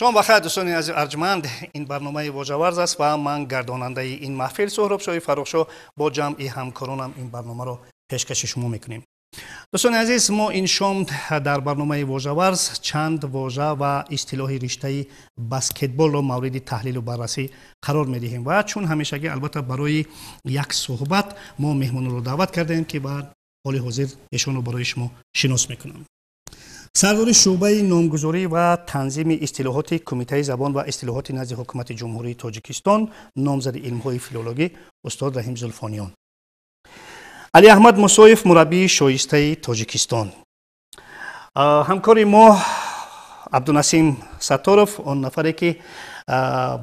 Шом бахайр, дӯстони азиз арҷманд. Ин барномаи Вожаварз аст ва ман гардонандаи ин маҳфил Суҳробшоҳи Фаррухшоҳ бо ҷамъи ҳамкоронам ин барномаро пешкаши шумо мекунем. Дӯстони азиз, мо ин шом дар барномаи Вожаварз чанд вожа ва истилоҳи риштаи баскетболро мавриди таҳлилу баррасӣ қарор медиҳем ва чун ҳамешагӣ, албатта, барои як суҳбат мо меҳмонро даъват кардем, ки ба ҳоли ҳозир эшонро барои шумо шинос мекунам. Сардори шӯъбаи номгузорӣ ва танзими истилоҳоти Кумитаи забон ва истилоҳоти назди Ҳукумати Ҷумҳурии Тоҷикистон, номзади илмҳои филологӣ устод Раҳим Зулфониён, Алиаҳмад Мусоев, мураббии шоистаи Тоҷикистон, ҳамкори мо Абдунасим Сатторов, он нафаре ки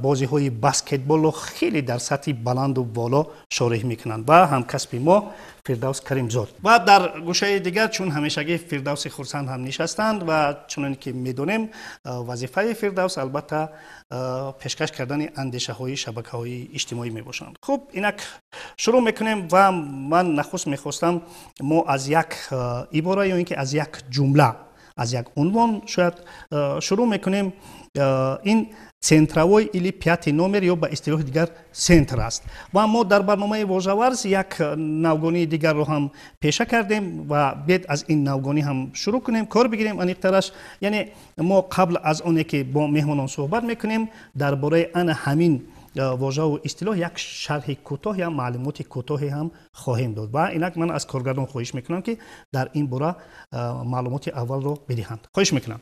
бозиҳои баскетболро хеле дар сатҳи баланду боло шореҳ мекунанд, ва ҳамкасби мо Фирдавс Каримзод. Ва дар гӯшаи дигар, чун ҳамешагӣ, Фирдавси Хурсанд ҳам нишастанд. Ва чуноне ки медонем, вазифаи Фирдавс, албатта, пешкаш кардани андешаҳои шабакаҳои иҷтимоӣ мебошанд. Хуб, инак шурӯъ мекунем ва ман нахуст мехостам мо аз як ибора ё ин ки аз як ҷумла, аз як унвон шояд шурӯъ мекунем. Ин центровой или пятый номер ё ба истилоҳи дигар центр аст. Ва мо дар барномаи Вожаварз як навгонии дигарро ҳам пеша кардем ва бед аз ин навгонӣ ҳам шурӯъ кунем, кор бигирем аниқтараш. Яъне мо қабл аз оне ки бо меҳмонон суҳбат мекунем, дар бораи ана ҳамин вожаву истилоҳ як шарҳи кӯтоҳ я маълумоти кӯтоҳе ҳам хоҳем дод. Ва инак ман аз коргардон хоҳиш мекунам, ки дар ин бора маълумоти аввалро бидиҳанд. Хоҳиш мекунам.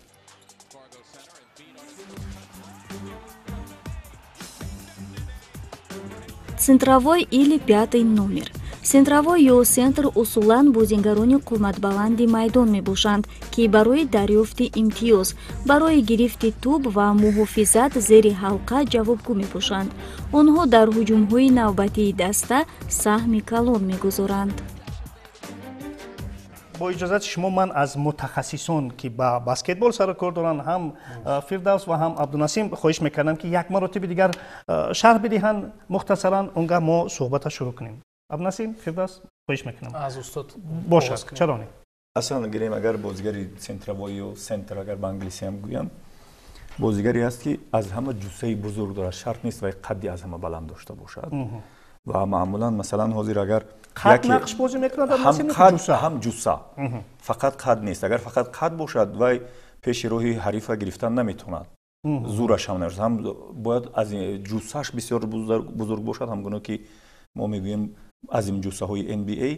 Центровой или пятый номер. Центровой ё центр усулан бозингарони қоматбаланди майдон мебошанд, ки барои дарёфти имтиёз, барои гирифти тӯб ва муҳофизат зери ҳалқа ҷавобгӯ мебошанд. Онҳо дар ҳуҷумҳои навбатии даста саҳми калон мегузоранд. Бо иҷозати шумо, ман аз мутахассисон, ки ба баскетбол сару кор доранд, ҳам Фирдавс ва ҳам Абдунасим, хоҳиш мекардам, ки як маротиби дигар шарҳ бидиҳанд мухтасаран, он гаҳ мо суҳбата шурӯъ кунем. Абдунасим, Фирдавс, хоҳиш мекунам. Аз устод. Бошад, чаро не. Аслан гирем, агар бозигари центровой ё центр, агар ба англисиам гӯям, бозигаре аст, ки аз ҳама ҷуссаи бузург дорад. Шарт нест вай қадди аз ҳама баланд дошта бошад. Ва маъмулан, масалан, ҳозир агар қад нақш бозӣ мекунад? Ҳам қад, ҳам ҷусса, фақат қад нест. Агар фақат қад бошад, вай пеши роҳи ҳарифа гирифтан наметавонад, зӯраш ҳам нарасад. Ҳам бояд аз ҷуссааш бисёр бузург бошад, ҳамгуна ки мо мегӯем азим ҷуссаҳои NBA,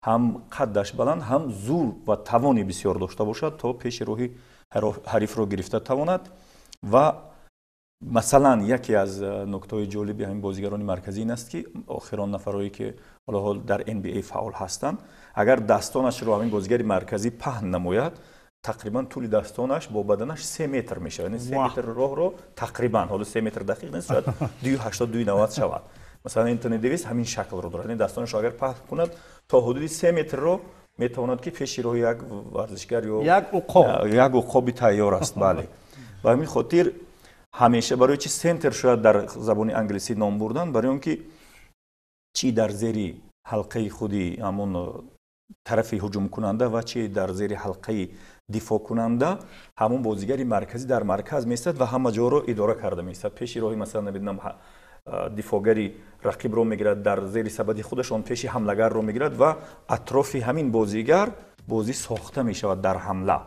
ҳам қаддаш баланд, ҳам зур ва тавони бисёр дошта бошад, то пеши роҳи ҳарифро гирифта тавонад. Ва масалан, яке аз нуктаҳои ҷолиби ҳамин бозигарони марказӣ ин аст, ки охирон нафарое ки ҳоло ҳол дар NBA фаъол ҳастанд, агар дастонашро ҳамин бозигари марказӣ паҳн намояд, тақрибан тӯли дастонаш бо баданаш 3 метр мешавад. Яъне 3 метр роҳро тақрибан, ҳоло 3 метр дақиқ нест, шояд 2,80, 2,90 шавад. Масалан, Энтони Дэвис ҳамин шаклро дорад. Яъне дастонашро агар паҳн кунад, то ҳудуди 3 метрро метавонад, ки пеши роҳи як варзишгар ё як уқоб. Як уқоби тайёр аст, бале. Ба ҳамин хотир ҳамеша барои чи центр шояд дар забони англисӣ ном бурдан? Барои он ки чӣ дар зери ҳалқаи худи ҳамон тарафи ҳуҷумкунанда ва чӣ дар зери ҳалқаи дифоъкунанда, ҳамон бозигари марказӣ дар марказ меистад ва ҳама ҷоро идора карда меистад. Пеши роҳи, масалан, намедонам, дифоъгари рақибро мегирад, дар зери сабади худашон пеши ҳамлагарро мегирад ва атрофи ҳамин бозигар бозӣ сохта мешавад дар ҳамла.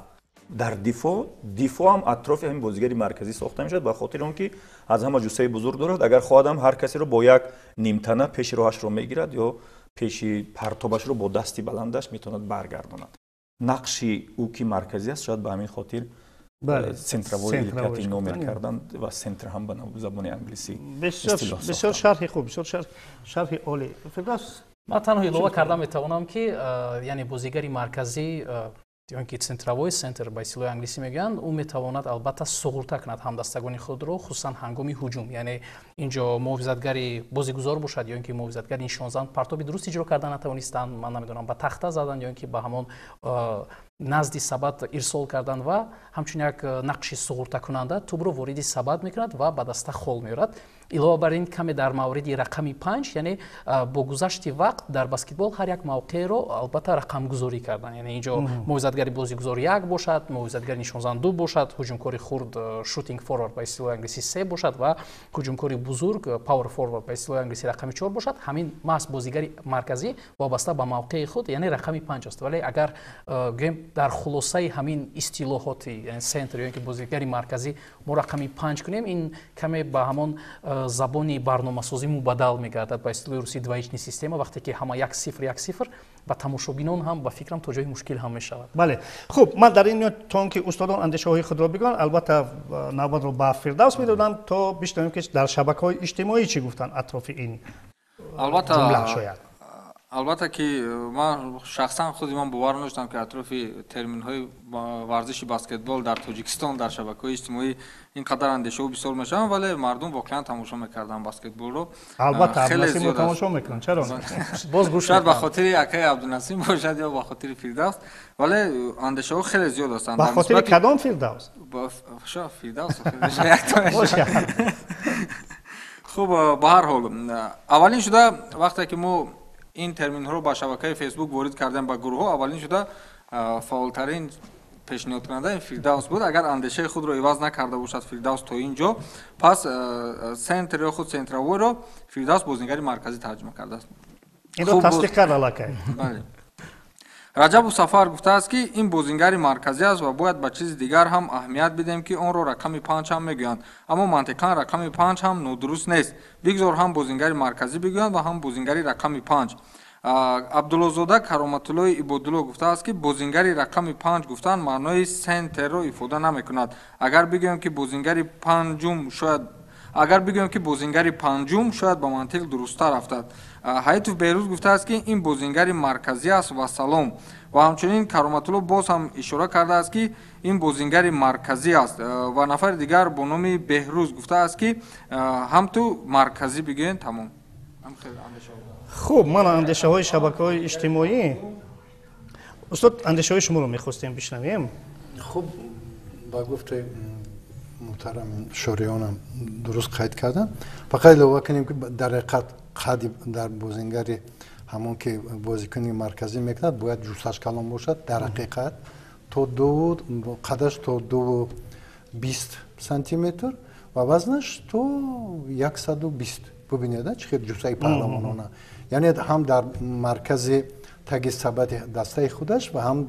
Дар дифоъ, дифоъ ҳам атрофи ҳамин бозигари марказӣ сохта мешавад, ба хотири он ки аз ҳама ҷуссаи бузург дорад. Агар хоҳадам, ҳар касеро бо як нимтана пеши роҳашро мегирад ё пеши партобашро бо дасти баландаш метавонад баргардонад. Нақши ӯ ки марказӣ аст, шояд ба ҳамин хотир центровой, пятый номер кардан ва центр ҳам ба забони англисӣ. Бисёр шарҳи хуб, бисёр шарҳи олӣ, Фирдавс. Ман танҳо илова карда метавонам, ки яъне бозигари марказӣ ё ки центровой, центр ба истилоҳи англисӣ мегӯянд, ӯ метавонад, албатта, суғурта кунад ҳамдастагони худро, хусусан ҳангоми ҳуҷум. Яъне инҷо муҳофизатгари бозигузор бошад ё ин ки муҳофизатгари нишонзан партоби дуруст иҷро карда натавонистанд, ман намедонам, ба тахта задан ё ин ки ба ҳамон Назди сабад ирсол кардан ва ҳамчун як нақши суғуртакунанда тӯбро вориди сабад мекунад ва ба даста хол меорад. Илова бар ин, каме дар мавриди рақами 5, яъне бо гузашти вақт дар баскетбол ҳар як мавқеъро албатта рақамгузорӣ кардан, яъне инҷо муҳофизатгари бозигузор 1 бошад, муҳофизатгари нишонзан 2 бошад, ҳуҷумкори хурд, shooting forward ба истилоҳи англисӣ, 3 бошад ва ҳуҷумкори бузург, power forward ба истилоҳи англисӣ, рақами 4 бошад. Ҳамин маҳз бозигари марказӣ вобаста ба мавқеи худ, яъне рақами 5 аст. Вале агар гӯем, дар хулосаи ҳамин истилоҳоти центр ё ин ки бозигари марказӣ мо рақами 5 кунем, ин каме ба ҳамон забони барномасозӣ мубаддал мегардад, ба истилоҳи русӣ двоичный система, вақте ки ҳама як сифр, як сифр, ба тамошобинон ҳам, ба фикрам, то ҷои мушкил ҳам мешавад. Бале, хуб, ман дар ин миён, то он ки устодон андешаҳои худро бигӯянд, албатта навбатро ба Фирдавс медодам, то бишнавем, ки дар шабакаҳои иҷтимоӣ чӣ гуфтанд атрофи ин ҷумла шояд. Албатта ки ман шахсан худи ман бовар надоштам, ки атрофи терминҳои варзиши баскетбол дар Тоҷикистон дар шабакаҳои иҷтимоӣ ин қадар андешаҳо бисёр мешаванд, вале мардум воқеан тамошо мекарданд баскетболро. Албатта, Абдунасимро тамошо мекунанд, чаро? Боз гӯш. Шояд ба хотири акаи Абдунасим бошад ё ба хотири Фирдавс, вале андешаҳо хеле зиёд ҳастанд. Ба хотири кадом Фирдавс? Фирдавс. Хуб, ба ҳар ҳол, аввалин шуда вақте ки мо ин терминҳоро ба шабакаи Фейсбук ворид кардем, ба гурӯҳҳо, аввалин шуда фаъолтарин пешниҳодкунандаи Фирдавс буд. Агар андешаи худро иваз накарда бошад Фирдавс то ин ҷо, пас центр ё худ центровой ро Фирдавс бозингари марказӣ тарҷума кардааст. Инро тасдиқ кард аллакай. Бале. Раҷабу Сафар гуфтааст, ки ин бозингари марказӣ аст ва бояд ба чизи дигар ҳам аҳамият бидем, ки онро рақами 5 ҳам мегӯянд, аммо мантиқан рақами 5 ҳам нодуруст нест. Бигзор ҳам бозингари марказӣ бигӯянд ва ҳам бозингари рақами 5. Абдуллозода Кароматуллои Ибодулло гуфтааст, ки бозингари рақами 5 гуфтан маънои центрро ифода намекунад. Агар бигӯем, ки бозингари панҷум шояд, агар бигӯем, ки бозингари панҷум, шояд ба мантиқ дурусттар афтад. Ҳаитов Беҳрӯз гуфтааст, ки ин бозингари марказӣ аст ва салом. Ва ҳамчунин Кароматулло боз ҳам ишора кардааст, ки ин бозингари марказӣ аст, ва нафари дигар бо номи Беҳрӯз гуфтааст, ки ҳам ту марказӣ бигӯен, тамом. Хуб, ман андешаҳои шабакаҳои иҷтимоӣ. Устод, андешаҳои шуморо мехостем бишнавем. Хуб, ба гуфтаи муҳтарам шориёнам дуруст қайд кардам. Фақат илова кунем, ки дар ҳақиқат қади дар бозингари ҳамон ки бозикуни марказӣ мекунад, бояд ҷуссаш калон бошад. Дар ҳақиқат то ду қадаш то 2,20 сантиметр ва вазнаш то 120. Бубинед, чӣ хел ҷуссаи паҳлавонона, яъне ҳам дар маркази таги сабади дастаи худаш ва ҳам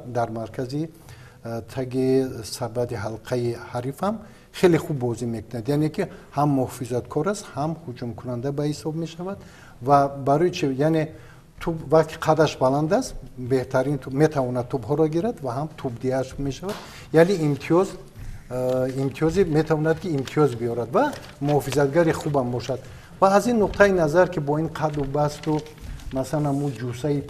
дар маркази таги сабади ҳалқаи ҳарифам хеле хуб бозӣ мекунад. Яъне ки ҳам муҳофизаткор аст, ҳам ҳуҷумкунанда ба ҳисоб мешавад. Ва барои чи? Яъне тӯб вақти қадаш баланд аст, беҳтарин метавонад тӯбҳоро гирад ва ҳам тӯбдиҳаш мешавад, яъне имтиёзи метавонад, ки имтиёз биёрад ва муҳофизатгари хубам бошад. Ва аз ин нуқтаи назар, ки бо ин қаду басту масалан ҳамун ҷуссаи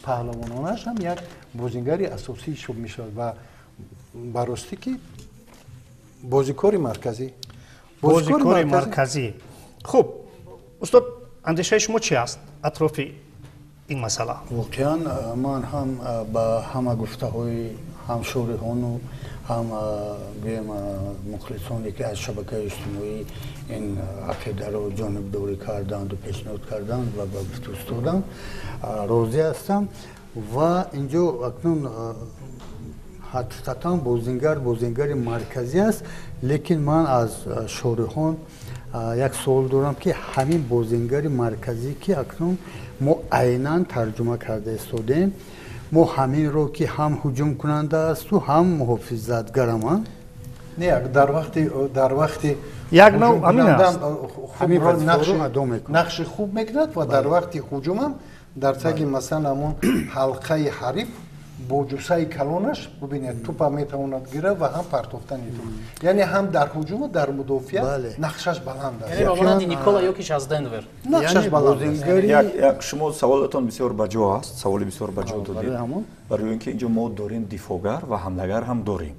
паҳлавононаш ҳам як бозингари асосӣ ҳисоб мешавад ва ба ростӣ ки бозикори марказӣ. Бозикори марказӣ. Хуб, устод, андешаи шумо чи аст атрофи ин масъала? Воқеан, ман ҳам ба ҳама гуфтаҳои ҳам шориҳону ҳам, гӯем, мухлисоне, ки аз шабакаи иҷтимоӣ ин ақидаро ҷонибдорӣ карданду пешниҳод карданд, ва ба гуфти устодам розӣ ҳастам. Ва инҷо акнун ҳақиқатан бозингар бозингари марказӣ аст, лекин ман аз шориҳон як суол дорам, ки ҳамин бозингари марказӣ, ки акнун мо айнан тарҷума карда истодем, мо ҳаминро ки ҳам ҳуҷумкунанда асту ҳам муҳофизатгарам. Не, дар вақти як нав ҳамин аст. Нақши хуб мекунад ва дар вақти ҳуҷумам дар таги масалан ҳамон ҳалқаи ҳариф бо ҷуссаи калонаш, бубинед, тӯпа метавонад гирад ва ҳам партофтани туп, яъне ҳам дар ҳуҷуму дар мудофиа нақшаш баланд аст. Яъне ба монанди Никола Йокич аз Денвер. Нақшаш баланд. Шумо саволатон бисёр баҷо аст, саволи бисёр баҷо додед, барои ин ки инҷо мо дорем дифоъгар ва ҳамлагар ҳам дорем,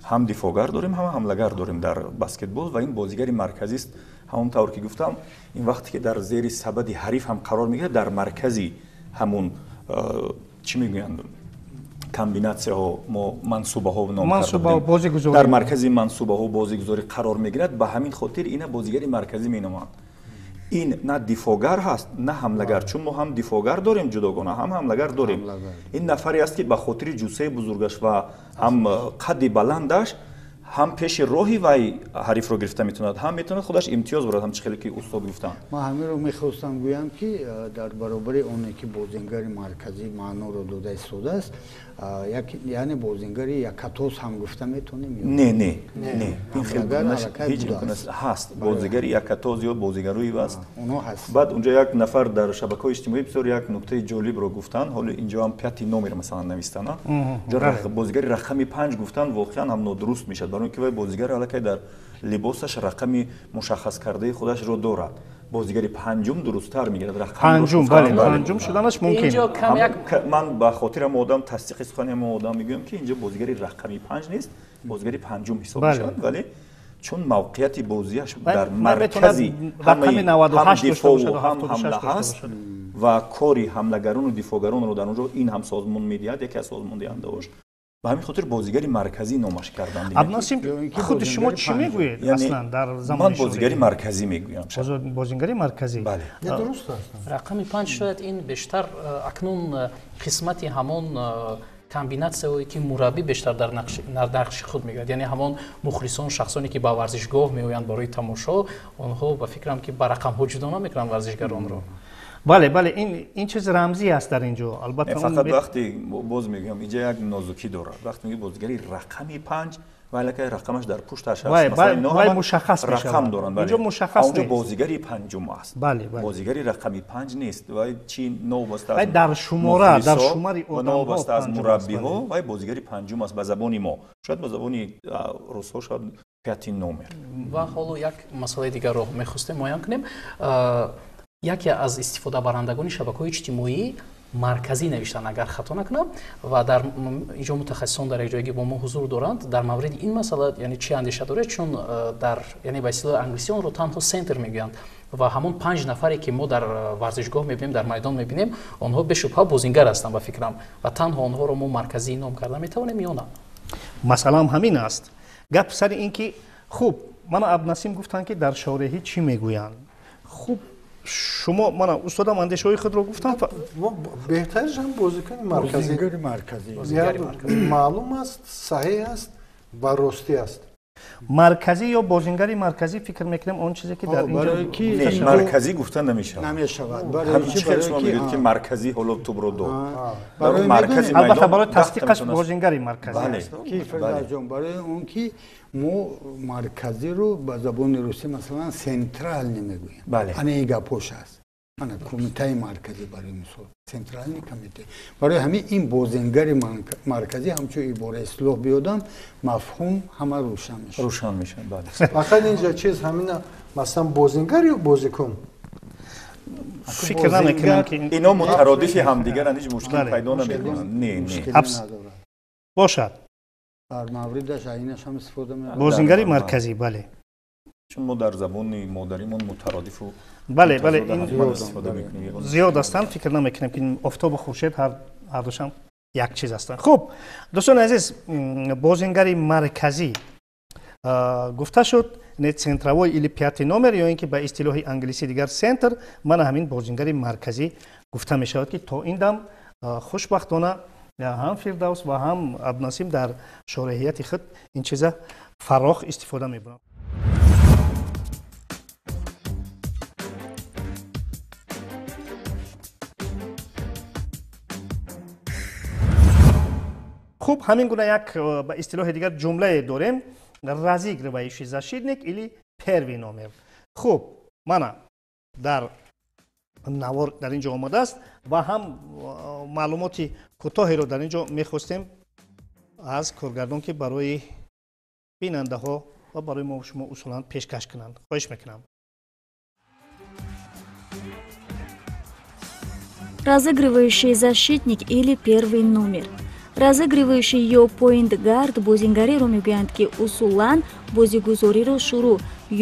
ҳам дифоъгар дорем, ҳам ҳамлагар дорем дар баскетбол. Ва ин бозигари марказист, ҳамон тавр ки гуфтам, ин вақте ки дар зери сабади ҳариф ҳам қарор мегирад, дар маркази ҳамун, чӣ мегӯянд, Комбинатсияҳо мо мансубаҳо ном кардем. Дар маркази мансубаҳо бозигузорӣ қарор мегирад. Ба ҳамин хотир ина бозигари марказӣ меноманд. Ин на дифоъгар ҳаст, на ҳамлагар, чун мо ҳам дифоъгар дорем ҷудогона, ҳам ҳамлагар дорем. Ин нафаре аст ки ба хотири ҷуссаи бузургаш ва ҳам қадди баландаш ҳам пеши роҳи вай ҳарифро гирифта метавонад, ҳам метавонад худаш имтиёз бурад, ҳам чӣ хеле ки устод гуфтанд. Ман ҳаминро мехостам гӯям ки дар баробари оне ки бозингари марказӣ маъноро дода истодааст, яъне бозингари якатоз ҳам гуфта метавонем? Не, не, не, ин хел ҳеҷ имкон ҳаст. Бозигари якатоз ё бозигарои аст. Баъд унҷо як нафар дар шабакаҳои иҷтимоӣ бисёр як нуктаи ҷолибро гуфтанд. Ҳоло инҷо ҳам пятый номер масалан навистанд. Бозигари рақами 5 гуфтанд, воқеан ҳам нодуруст мешавад, барои ки вай бозигар аллакай дар либосаш рақами мушаххас кардаи худашро дорад. Бозигари панҷум дурусттар мегирад. Панҷум, бале, панҷум шуданаш мумкин. Ман ба хотир ҳам одам тасдиқи сухани ҳам одам мегӯям ки инҷо бозигари рақами 5 нест, бозигари панҷум ҳисоб мешавад, вале чун мавқеияти бозиаш дар маркази ҳам дифоъу ҳам ҳамла ҳаст ва кори ҳамлагарону дифоъгаронро дар он ҷо ин ҳам созмон медиҳад, яке аз созмондиҳандаҳош. Ба ҳамин хотир бозигари марказӣ номаш карданд. Абдунасим, худи шумо чӣ мегӯед аслан дар замони ман бозигари марказӣ мегӯям. Бозигари марказӣ? Бале. Дуруст аст. Рақами 5 шояд ин бештар акнун қисмати ҳамон комбинатсияҳое ки мураббӣ бештар дар нақши худ мегирад, яъне ҳамон мухлисон, шахсоне ки ба варзишгоҳ меоянд барои тамошо, онҳо ба фикрам ки ба рақамҳо ҷудо намекунанд варзишгаронро. Бале, бале, ин чиз рамзӣ аст дар ин ҷо. Албатта фақат вақте боз мегӯям инҷа як нозукӣ дорад. Вақте мегӯӣ бозигари рақами 5, вай аллакай рақамаш дар пушташ аст. Масалан инҳо вай мушаххас мешавад. Рақам доранд, бале. Инҷо мушаххас нест. Онҷо бозигари панҷум аст. Бале, бале. Бозигари рақами 5 нест. Вай чи новобаста аз дар шумора, дар шумори одамҳо новобаста аз мураббиҳо, вай бозигари панҷум аст ба забони мо. Шояд ба забони русҳо шояд пятый номер. Ва ҳоло як масъалаи дигарро мехостем муайян кунем. Яке аз истифодабарандагони шабакаҳои иҷтимоӣ марказӣ навиштанд, агар хато накунам, ва дар инҷо мутахассисон дар якҷоягӣ бо мо ҳузур доранд. Дар мавриди ин масъала яъне чӣ андеша доред? Чун дар яъне ба истилоҳи англисӣ онро танҳо центр мегӯянд ва ҳамон 5 нафаре ки мо дар варзишгоҳ мебинем, дар майдон мебинем, онҳо бешубҳа бозингар ҳастанд ба фикрам, ва танҳо онҳоро мо марказӣ ном карда метавонем ё на? Масъалаам ҳамин аст. Гап сари ин ки хуб, мана Абдунасим гуфтанд ки дар шореҳӣ чӣ мегӯянд. Хуб, шумо мана устодам андешаҳои худро гуфтанд. Беҳтариш ҳам бозикони марказӣ. Маълум аст, саҳеҳ аст ва ростӣ аст. Марказӣ ё бозингари марказӣ фикр мекунем он чизе ки дар инҷо марказӣ гуфта намешавад. Намешавад. Ҳамин чӣ хел шумо мегӯед ки марказӣ ҳоло тубро дод. Албатта барои тасдиқаш бозингари марказӣ аст. Ки Фирдавсҷон, барои он ки мо марказиро ба забони русӣ масалан центральный мегӯем. Ана ин гапош аст. Ана кумитаи марказӣ барои мисол, центральный комитет. Барои ҳамин ин бозингари марказӣ ҳамчун ибораи истилоҳ биёдам, мафҳум ҳама рӯшан мешавад. Рӯшан мешавад, бале. Фақат инҷа чиз ҳамина, масалан бозингар ё бозикун? Фикр намекунам ки ино мутародифи ҳамдигаранд, ҳеҷ мушкил пайдо намекунанд. Не, не. Бошад. Дар мавридаш айнаш ҳам истифода мебарад. Бозингари марказӣ, бале. Чун мо дар забони модаримон мутародифу бале, бале, ин зиёд ҳастанд, фикр намекунем ки офтобу хуршед ҳардушам як чиз ҳастанд. Хуб, дӯстони азиз, бозингари марказӣ гуфта шуд, не центровой или пятый номер ё ин ки ба истилоҳи англисӣ дигар центр, мана ҳамин бозингари марказӣ гуфта мешавад ки то ин дам хушбахтона ҳам Фирдавс ва ҳам Абдунасим дар шореҳияти худ ин чиза фарох истифода мебаранд. Хуб, ҳамин гуна як ба истилоҳи дигар ҷумлае дорем: разыгрывающий защитник или первый номер. Хуб, мана дар навор дар ин ҷо омадааст ва ҳам маълумоти кӯтоҳеро дар ин ҷо мехостем аз коргардон ки барои бинандаҳо ва барои мо шумо усулан пешкаш кунанд. Хоҳиш мекунам. Разыгрывающий защитник или первый номер. Разыгрывающий ё поинт-гард бозингареро мегӯянд, ки усулан бозигузориро шурӯъ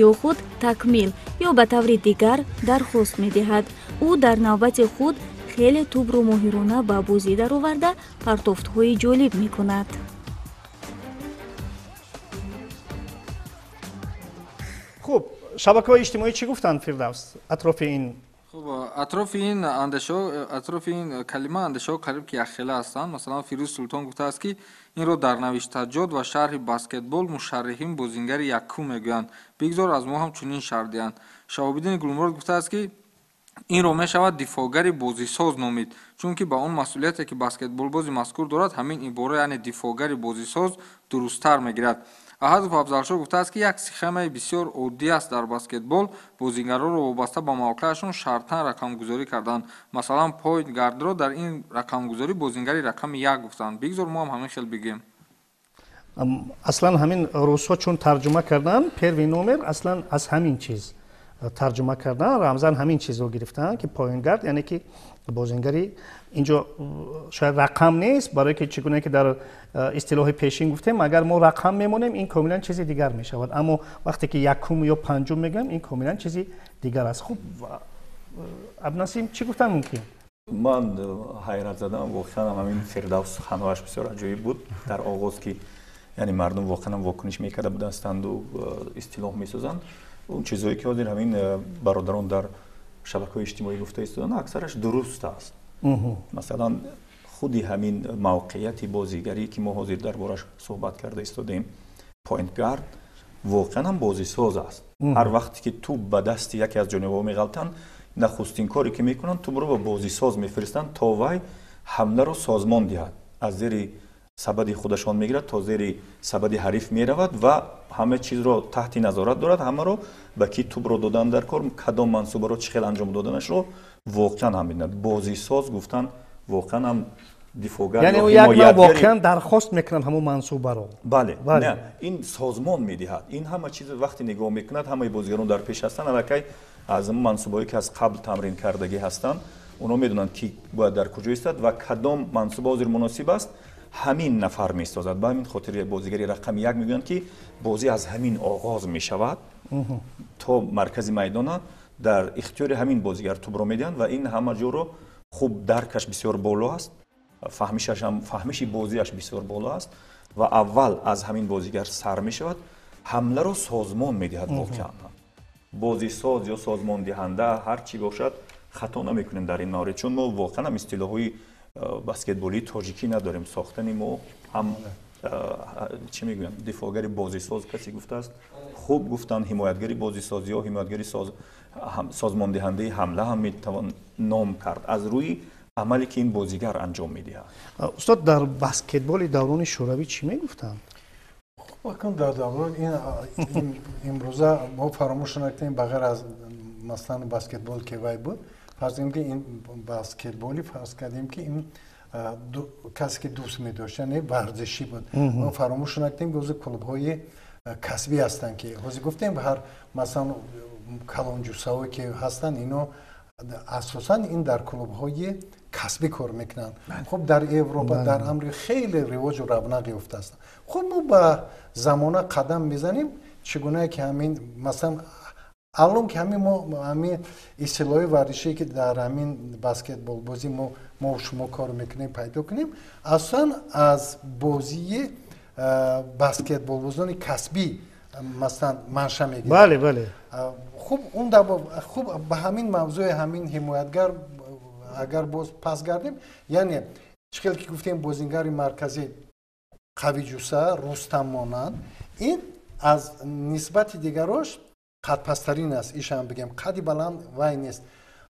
ё худ такмил ё ба таври дигар дархост медиҳад. Ӯ дар навбати худ Хеле тӯбро моҳирона ба бозӣ дароварда, партофтҳои ҷолиб мекунад. Хуб, шабакаҳои иҷтимоӣ чӣ гуфтанд, Фирдавс, атрофи ин? Хуб, атрофи ин андешаҳо, атрофи ин калима андешаҳо қариб ки якхела ҳастанд. Масалан, Фирӯз Султон гуфтааст, ки инро дар навиштаҷот ва шарҳи баскетбол мушарриҳин бозингари якум мегӯянд. Бигзор аз мо ҳам чунин шарҳ диҳанд. Шаҳобиддини Гулмурод гуфтааст, ки инро мешавад дифоъгари бозисоз номид, чунки ба он масъулияте, ки баскетболбози мазкур дорад, ҳамин ибора, яъне дифоъгари бозисоз, дурусттар мегирад. Аҳадов Афзалшоҳ гуфтааст, ки як схемаи бисёр оддӣ аст дар баскетбол, бозингаронро вобаста ба мавқеашон шартан рақамгузорӣ карданд. Масалан, пойнт гардро дар ин рақамгузорӣ бозингари рақами як гуфтанд. Бигзор мо ҳам ҳамин хел бигӯем. Аслан ҳамин русҳо чун тарҷума карданд, первый номер аслан аз ҳамин чиз тарҷума кардан, рамзан ҳамин чизро гирифтанд, ки поингард, яъне ки бозингари инҷо шояд рақам нест, барое ки чӣ гуна ки дар истилоҳи пешин гуфтем, агар мо рақам мемонем, ин комилан чизи дигар мешавад. Аммо вақте ки якум ё панҷум мегӯем, ин комилан чизи дигар аст. Хуб, Абдунасим, чӣ гуфтан мумкин? Ман ҳайрат задам, воқеан ҳамин Фирдавс суханҳояш бисёр аҷоиб буд дар оғоз, ки яъне мардум воқеан вокуниш мекарда будастанду истилоҳ месозанд. Он чизҳое ки ҳозир ҳамин бародарон дар шабакаҳои иҷтимоӣ гуфта истоданд, аксараш дуруст аст. Масалан, худи ҳамин мавқеияти бозигарӣ, ки мо ҳозир дар бораш суҳбат карда истодем, поинтгард воқеан ҳам бозисоз аст. Ҳар вақте ки тӯб ба дасти яке аз ҷонибҳо меғалтанд, нахустин коре ки мекунанд, тӯбро ба бозисоз мефиристанд, то вай ҳамларо созмон диҳад. Аз зери сабади худашон мегирад, то зери сабади ҳариф меравад ва ҳама чизро таҳти назорат дорад, ҳамаро ба ки тӯбро додан дар кор, кадом мансубаро чӣ хел анҷом доданашро воқеан ҳам медонад. Бозисоз гуфтан воқеан ҳам дифоъгар яъне ӯ як нав воқеан дархост мекунад ҳамон мансубаро. Бале, не, ин созмон медиҳад. Ин ҳама чиз вақте нигоҳ мекунад, ҳамаи бозигарон дар пеш ҳастанд, аллакай аз мансубаҳое ки аз қабл тамрин кардагӣ ҳастанд, онҳо медонанд, ки бояд дар куҷо истад ва кадом мансуба ҳозир муносиб аст, ҳамин нафар месозад. Ба ҳамин хотир бозигари рақами як мегӯянд, ки бозӣ аз ҳамин оғоз мешавад то маркази майдона дар ихтиёри ҳамин бозигар тӯбро медиҳанд ва ин ҳама ҷоро хуб даркаш бисёр боло аст, фаҳмиши бозиаш бисёр боло аст ва аввал аз ҳамин бозигар сар мешавад, ҳамларо созмон медиҳад. Воқеан бозисоз ё созмондиҳанда ҳар чӣ бошад, хато намекунем дар ин маврид, чун мо воқеан ҳам истилоҳҳои баскетболии тоҷикӣ надорем. Сохтани мо ҳам чӣ мегӯям, дифоъгари бозисоз касе гуфтааст, хуб гуфтанд, ҳимоятгари бозисоз ё ҳимоятгари созмондиҳандаи ҳамла ҳам метавон ном кард аз рӯи амале ки ин бозигар анҷом медиҳад. Устод, дар баскетболи даврони шӯравӣ чӣ мегуфтанд? Хуб, дар даврон имрӯза мо фаромӯш накунем, ба ғайр аз масалан баскетбол ки вай буд, фарз кардем, ки ин баскетболи, фарз кардем, ки ин касе ки дӯст медошт, яъне варзишӣ буд. Мо фаромӯш накунем, ки ҳозир клубҳои касбӣ ҳастанд, ки ҳозир гуфтем, ҳар масалан калонҷусаҳое ки ҳастанд, ино асосан ин дар клубҳои касбӣ кор мекунанд. Хуб, дар Европа, дар Амрико хеле ривоҷу равнақ ёфтааст. Хуб, мо ба замона қадам мезанем, чӣ гунае ки ҳамин масалан аллон ки ҳамин мо ҳамин истилоҳи варзишие ки дар ҳамин баскетболбозӣ мо шумо кор мекунем, пайдо кунем, асосан аз бозии баскетболбозони касбӣ масалан манша мегирад. Бале, бале. Хуб, он хуб, ба ҳамин мавзӯи ҳамин ҳимоятгар агар боз пас гардем, яъне чӣ хел ки гуфтем, бозингари марказӣ қавиҷуса, рустам монанд, ин аз нисбати дигарош қадпасттарин аст, ишам бигем, қади баланд вай нест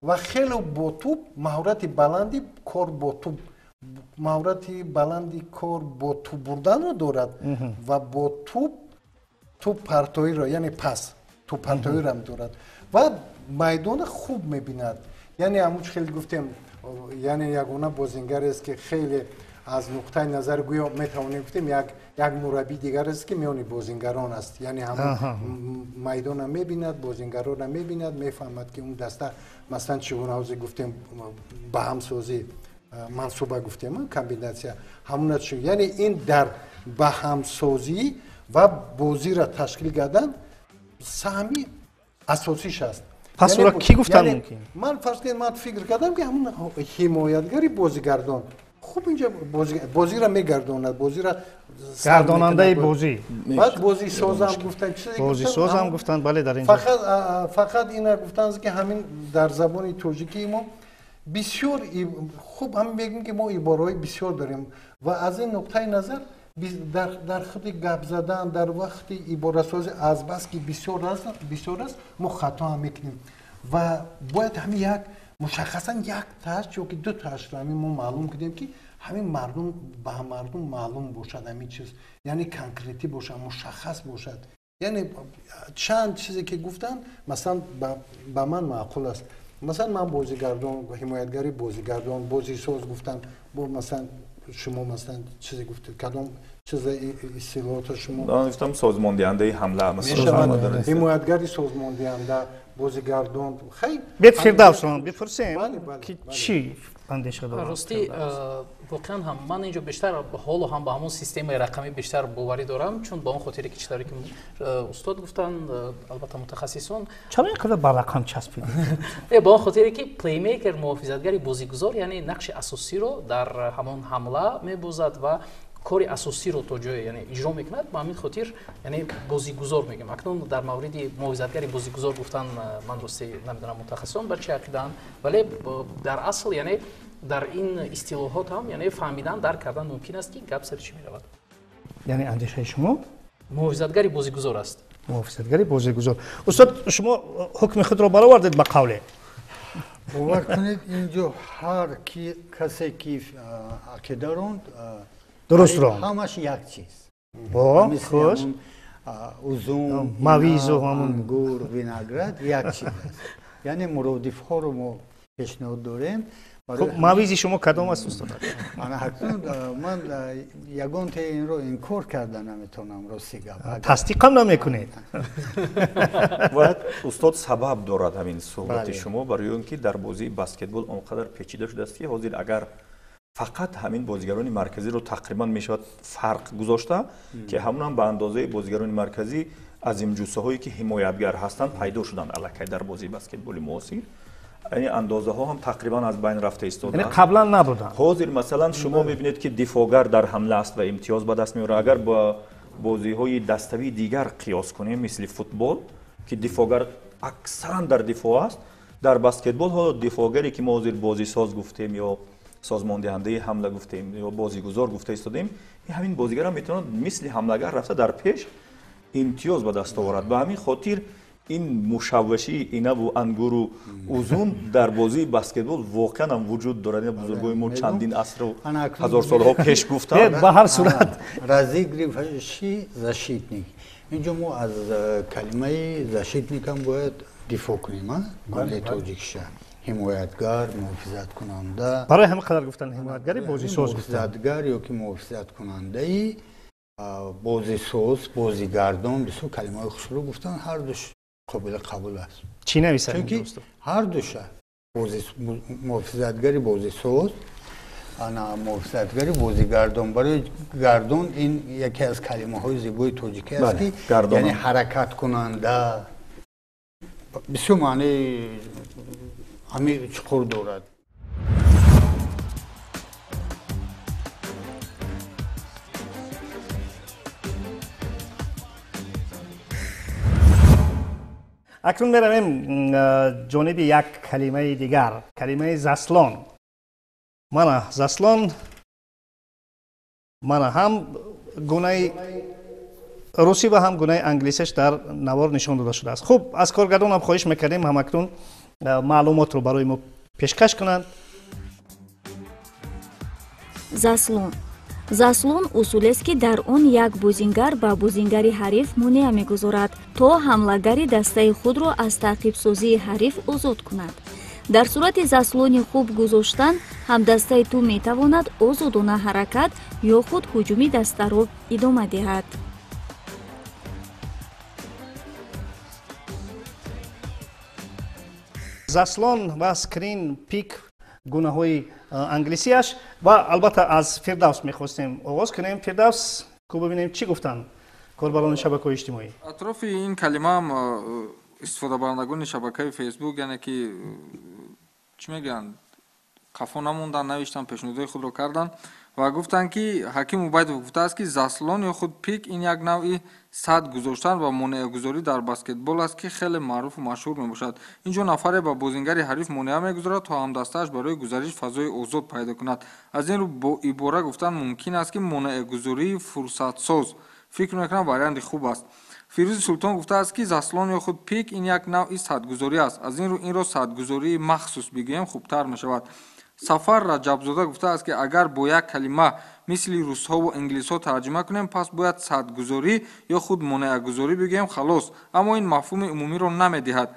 ва хеле бо тӯб маҳорати баланди кор бо тӯб, маҳорати баланди кор бо тӯб бурданро дорад ва бо тӯб тӯбпартоиро, яъне пас тӯбпартоиро ҳам дорад ва майдона хуб мебинад. Яъне ҳамун чӣ хеле гуфтем, яъне ягона бозингарест, ки хеле аз нуқтаи назар гӯё метавонем гуфтем як мураббии дигар аст, ки миёни бозингарон аст, яъне ҳамун майдона мебинад, бозингаронро мебинад, мефаҳмад, ки он даста масалан чӣ гуна ҳозир гуфтем ба ҳамсозӣ мансуба гуфтем, комбинатсия ҳамуна чӣ, яъне ин дар ба ҳамсозӣ ва бозиро ташкил кардан саҳми асосиш аст. Пас ӯро кӣ гуфтан мумкин? Ман фарз кунед, ман фикр кардам, ки ҳамун ҳимоятгари бозигардон хуб инҷа бозиро мегардонад, бозиро гардонандаи бозӣ. Баъд бозисозам гуфтанд, чизе бозисозам гуфтанд, бале, дар инҷо. Фақат ина гуфтанд, ки ҳамин дар забони тоҷикии мо бисёр хуб ҳам мегӯем, ки мо ибораҳои бисёр дорем ва аз ин нуқтаи назар дар худи гап задан, дар вақти иборасозӣ азбаски бисёр аст, мо хато ҳам мекунем ва бояд ҳамин як мушаххасан як тааш ё ки ду таашро ҳамин мо маълум кунем, ки ҳамин мардум ба мардум маълум бошад, ҳамин чиз, яъне конкретӣ бошад, мушаххас бошад. Яъне чанд чизе ки гуфтанд, масалан, ба ман маъқул аст. Масалан, ман бозигардон, ҳимоятгари бозигардон, бозисоз гуфтанд, бо масалан шумо масалан чизе гуфтед, кадом чизе истилоҳото шумо? Ман гуфтам созмондиҳандаи ҳамла, масалан ҳимоятгари созмондиҳанда, бозигардон. Хай, бед Фирдавсро бипурсем, ки чӣ андеша дорад. Ростӣ, воқеан ҳам ман инҷо бештар ҳоло ҳам ба ҳамон системаи рақамӣ бештар боварӣ дорам, чун ба он хотире ки чӣ тавре ки устод гуфтанд, албатта мутахассисон. Чаро ин қадар ба рақам часпидед? Ба он хотире ки плеймейкер, муҳофизатгари бозигузор, яъне нақши асосиро дар ҳамон ҳамла мебозад ва кори асосиро то ҷое, яъне, иҷро мекунад. Ба ҳамин хотир, яъне, бозигузор мегӯем. Акнун дар мавриди муҳофизатгари бозигузор гуфтан, ман рости намедонам мутахассисон бар чӣ ақидаанд, вале дар асл, яъне, дар ин истилоҳот ҳам, яъне, фаҳмидан, дарк кардан мумкин аст, ки гап сари чӣ меравад. Яъне андешаи шумо муҳофизатгари бозигузор аст. Муҳофизатгари бозигузор. Устод, шумо ҳукми худро баровардед ба қавле. Бовар кунед, инҷо ҳар касе ки ақида ронд, дуруст ронд, ҳамаш як чиз. Хуш. Узум, мавизу, ҳамун ангур, виноград як чиз аст. Яъне муродифҳоро мо пешниҳод дорем. Хуб, мавизи шумо кадом аст, устод? Ана ҳакнун ман ягонте инро инкор карда наметавонам, рости гап. Тасдиқам намекунед. Бояд устод сабаб дорад ҳамин суҳбати шумо, барои он ки дар бозии баскетбол он қадар печида шудааст, ки ҳозир агар фақат ҳамин бозигарони марказиро тақрибан мешавад фарқ гузошта, ки ҳамонам ба андозаи бозигарони марказӣ азимҷуссаҳое ки ҳимоятгар ҳастанд пайдо шуданд аллакай дар бозии баскетболи муосир. Яъне андозаҳо ҳам тақрибан аз байн рафта истодаанд. Яъне қаблан набуданд. Ҳозир масалан шумо мебинед, ки дифоъгар дар ҳамла аст ва имтиёз ба даст меорад. Агар ба бозиҳои даставии дигар қиёс кунем, мисли футбол, ки дифоъгар аксаран дар дифоъ аст, дар баскетбол ҳоло дифоъгаре ки мо ҳозир бозисоз гуфтем ё созмондиҳандаи ҳамла гуфтем ё бозигузор гуфта истодем, ҳамин бозигарам метавонад мисли ҳамлагар рафта дар пеш имтиёз ба даст оварад. Ба ҳамин хотир ин мушаввашии инабу ангуру узун дар бозии баскетбол воқеан ҳам вуҷуд дорад. Ин бузургои мо чандин асру ҳазорсолаҳо пеш гуфтанд. Ба ҳар сурат разыгрывающий защитник. Инҷо мо аз калимаи защитник ҳам бояд дифоъ кунем, маънии тоҷикиша ҳимоятгар, муҳофизаткунанда. Барои ҳамин қадар гуфтан ҳимоятгари бозисоз. Муҳофизатгар ё ки муҳофизаткунандаи бозисоз, бозигардон, бисёр калимаҳои хушрӯ гуфтан, ҳардуш қобили қабул аст. Чӣ нависад? Чунки ҳардуша муҳофизатгари бозисоз, ана муҳофизатгари бозигардон. Барои гардон ин яке аз калимаҳои зебои тоҷикӣ аст, ки яъне ҳаракаткунанда, бисёр маънии амиқ чуқур дорад. Акнун меравем ҷониби як калимаи дигар, калимаи заслон. Мана заслон, мана ҳам гунаи русӣ ва ҳам гунаи англисиш дар навор нишон дода шудааст. Хуб, аз коргардонам хоҳиш мекардем ҳамакнун маълумотро барои мо пешкаш кунанд. Заслон. Заслон усулест, ки дар он як бозингар ба бозингари ҳариф монеа мегузорад, то ҳамлагари дастаи худро аз таъқибсозии ҳариф озод кунад. Дар сурати заслони хуб гузоштан, ҳамдастаи ту метавонад озодона ҳаракат ё худ ҳуҷуми дастаро идома диҳад. Заслон ва скрин, пик гунаҳои англисиаш ва албатта аз Фирдавс мехостем оғоз кунем. Фирдавс, ку бибинем, чӣ гуфтанд корбарони шабакаҳои иҷтимоӣ? Атрофи ин калимаам Истифодабарандагони шабакаи Фейсбук, яъне ки чӣ мегӯянд, қафо намонданд, навиштанд, пешниҳодҳои худро карданд ва гуфтанд, ки Ҳаким Убайдов гуфтааст, ки заслон ё худ пик ин як навъи сад гузоштан ва монеагузорӣ дар баскетбол аст, ки хеле маъруфу машҳур мебошад. Ин ҷо нафаре ба бозингари ҳариф монеа мегузорад, то ҳамдастааш барои гузариш фазои озод пайдо кунад. Аз ин рӯ бо ибора гуфтан мумкин аст, ки монеагузории фурсатсоз. Фикр мекунам, варианти хуб аст. Фирӯзи Султон гуфтааст, ки заслон ё худ пик ин як навъи садгузорӣ аст. Аз ин рӯ инро садгузории махсус бигӯем, хубтар мешавад. Сафар Раҷабзода гуфтааст, ки агар бо як калима мисли русҳову англисҳо тарҷима кунем, пас бояд садгузорӣ ё худ монеагузорӣ бигӯем, халос. Аммо ин мафҳуми умумиро намедиҳад.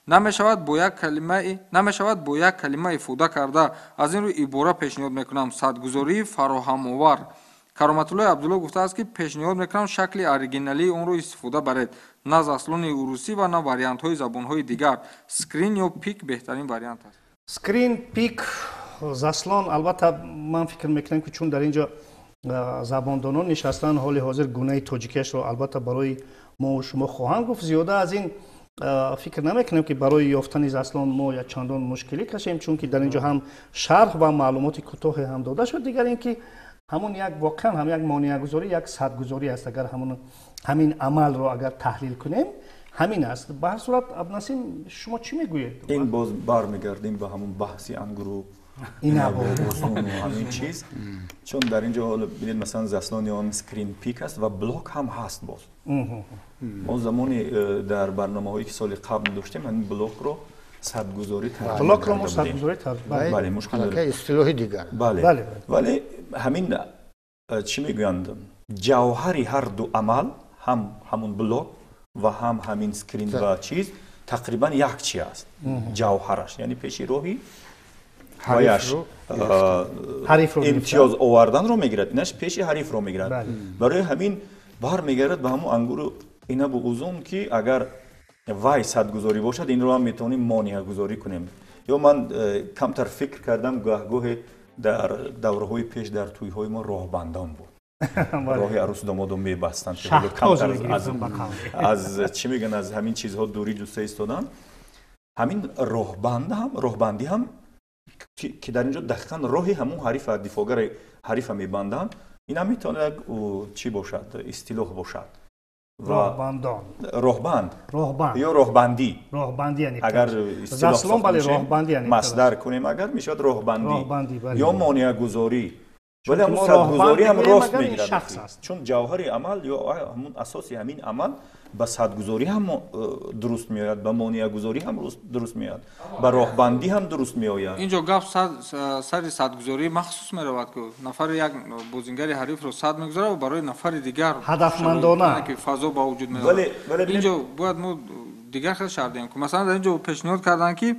Намешавад бо як калима ифода карда. Аз ин рӯ ибора пешниҳод мекунам: садгузории фароҳамовар. Кароматуллои Абдулло гуфтааст, ки пешниҳод мекунам шакли оригиналии онро истифода баред, на заслони урусӣ ва на вариантҳои забонҳои дигар. Скрин ё пик беҳтарин вариант аст. Скрин, пик, заслон. Албатта, ман фикр мекунам, ки чун дар ин ҷо забондонон нишастанд, ҳоли ҳозир гунаи тоҷикиашро албатта барои мо шумо хоҳанд гуфт. Зиёда аз ин фикр намекунем, ки барои ёфтани заслон мо як чандон мушкилӣ кашем, чунки дар ин ҷо ҳам шарҳ ва маълумоти кӯтоҳе ҳам дода шуд. Дигар ин ки ҳамон як воқеан ҳам як монеагузорӣ, як садгузорӣ аст. Агар ҳамон ҳамин амалро агар таҳлил кунем, ҳамин аст. Ба ҳар сурат, Абдунасим, шумо чӣ мегӯед? Ин боз бармегардем ба ҳамон баҳси ангуру ҳамин чиз, чун дар ин ҷо ҳоло бинед, масалан, заслон ё скрин, пик аст ва блок ҳам ҳаст. Боз мо замоне дар барномаҳое, ки соли қабл доштем, ҳамин блокро садгузорӣ. Блокро мо садгузорӣ. Бале, мушкил. Истилоҳи дигар. Бале, вале ҳамин чӣ мегӯянд, ҷавҳари ҳар ду амал, ҳам ҳамун блок ва ҳам ҳамин скрин ва чиз, тақрибан як чи аст ҷавҳараш, яъне пеши роҳи ваяш имтиёз оварданро мегирад, инаш пеши ҳарифро мегирад. Барои ҳамин бармегардад ба ҳамун ангуру инабу узум, ки агар вай садгузорӣ бошад, инро ҳам метавонем монеагузорӣ кунем. Ё ман камтар фикр кардам, гоҳгоҳе дар давраҳои пеш дар тӯйҳои мо роҳбандон буд, роҳи арӯсу домодо мебастанд, аз чӣ мегӯянд, аз ҳамин чизҳо дурӣ ҷуста истоданд. Ҳамин роҳбанд ҳам, роҳбандӣ ҳам, ки дар ин ҷо дақиқан роҳи ҳамун ҳарифа, дифоъгари ҳарифа мебанданд, ин ҳам метавонад як чӣ бошад, истилоҳ бошад. Роҳбандон. Роҳбанд. Роҳбанд. Ё роҳбандӣ. Роҳбандӣ. Агар заслон, бале, роҳбандӣ. Масдар кунем агар, мешавад роҳбандӣ ё монеагузорӣ. Вале ҳамун садгузорӣ ҳам рост мегирад, чун ҷавҳари амал ё ҳамун асоси ҳамин амал ба садгузорӣ ҳам дуруст меояд, ба монеагузорӣ ҳам дуруст меояд, ба роҳбандӣ ҳам дуруст меояд. Ин ҷо гап сари садгузории махсус меравад, ки нафари як бозингари ҳарифро сад мегузорад ва барои нафари дигар ҳадафмандона ки фазо ба вуҷуд меорад. Ин ҷо бояд мо дигар хел шарҳ диҳем, ки масалан дар ин ҷо пешниҳод карданд, ки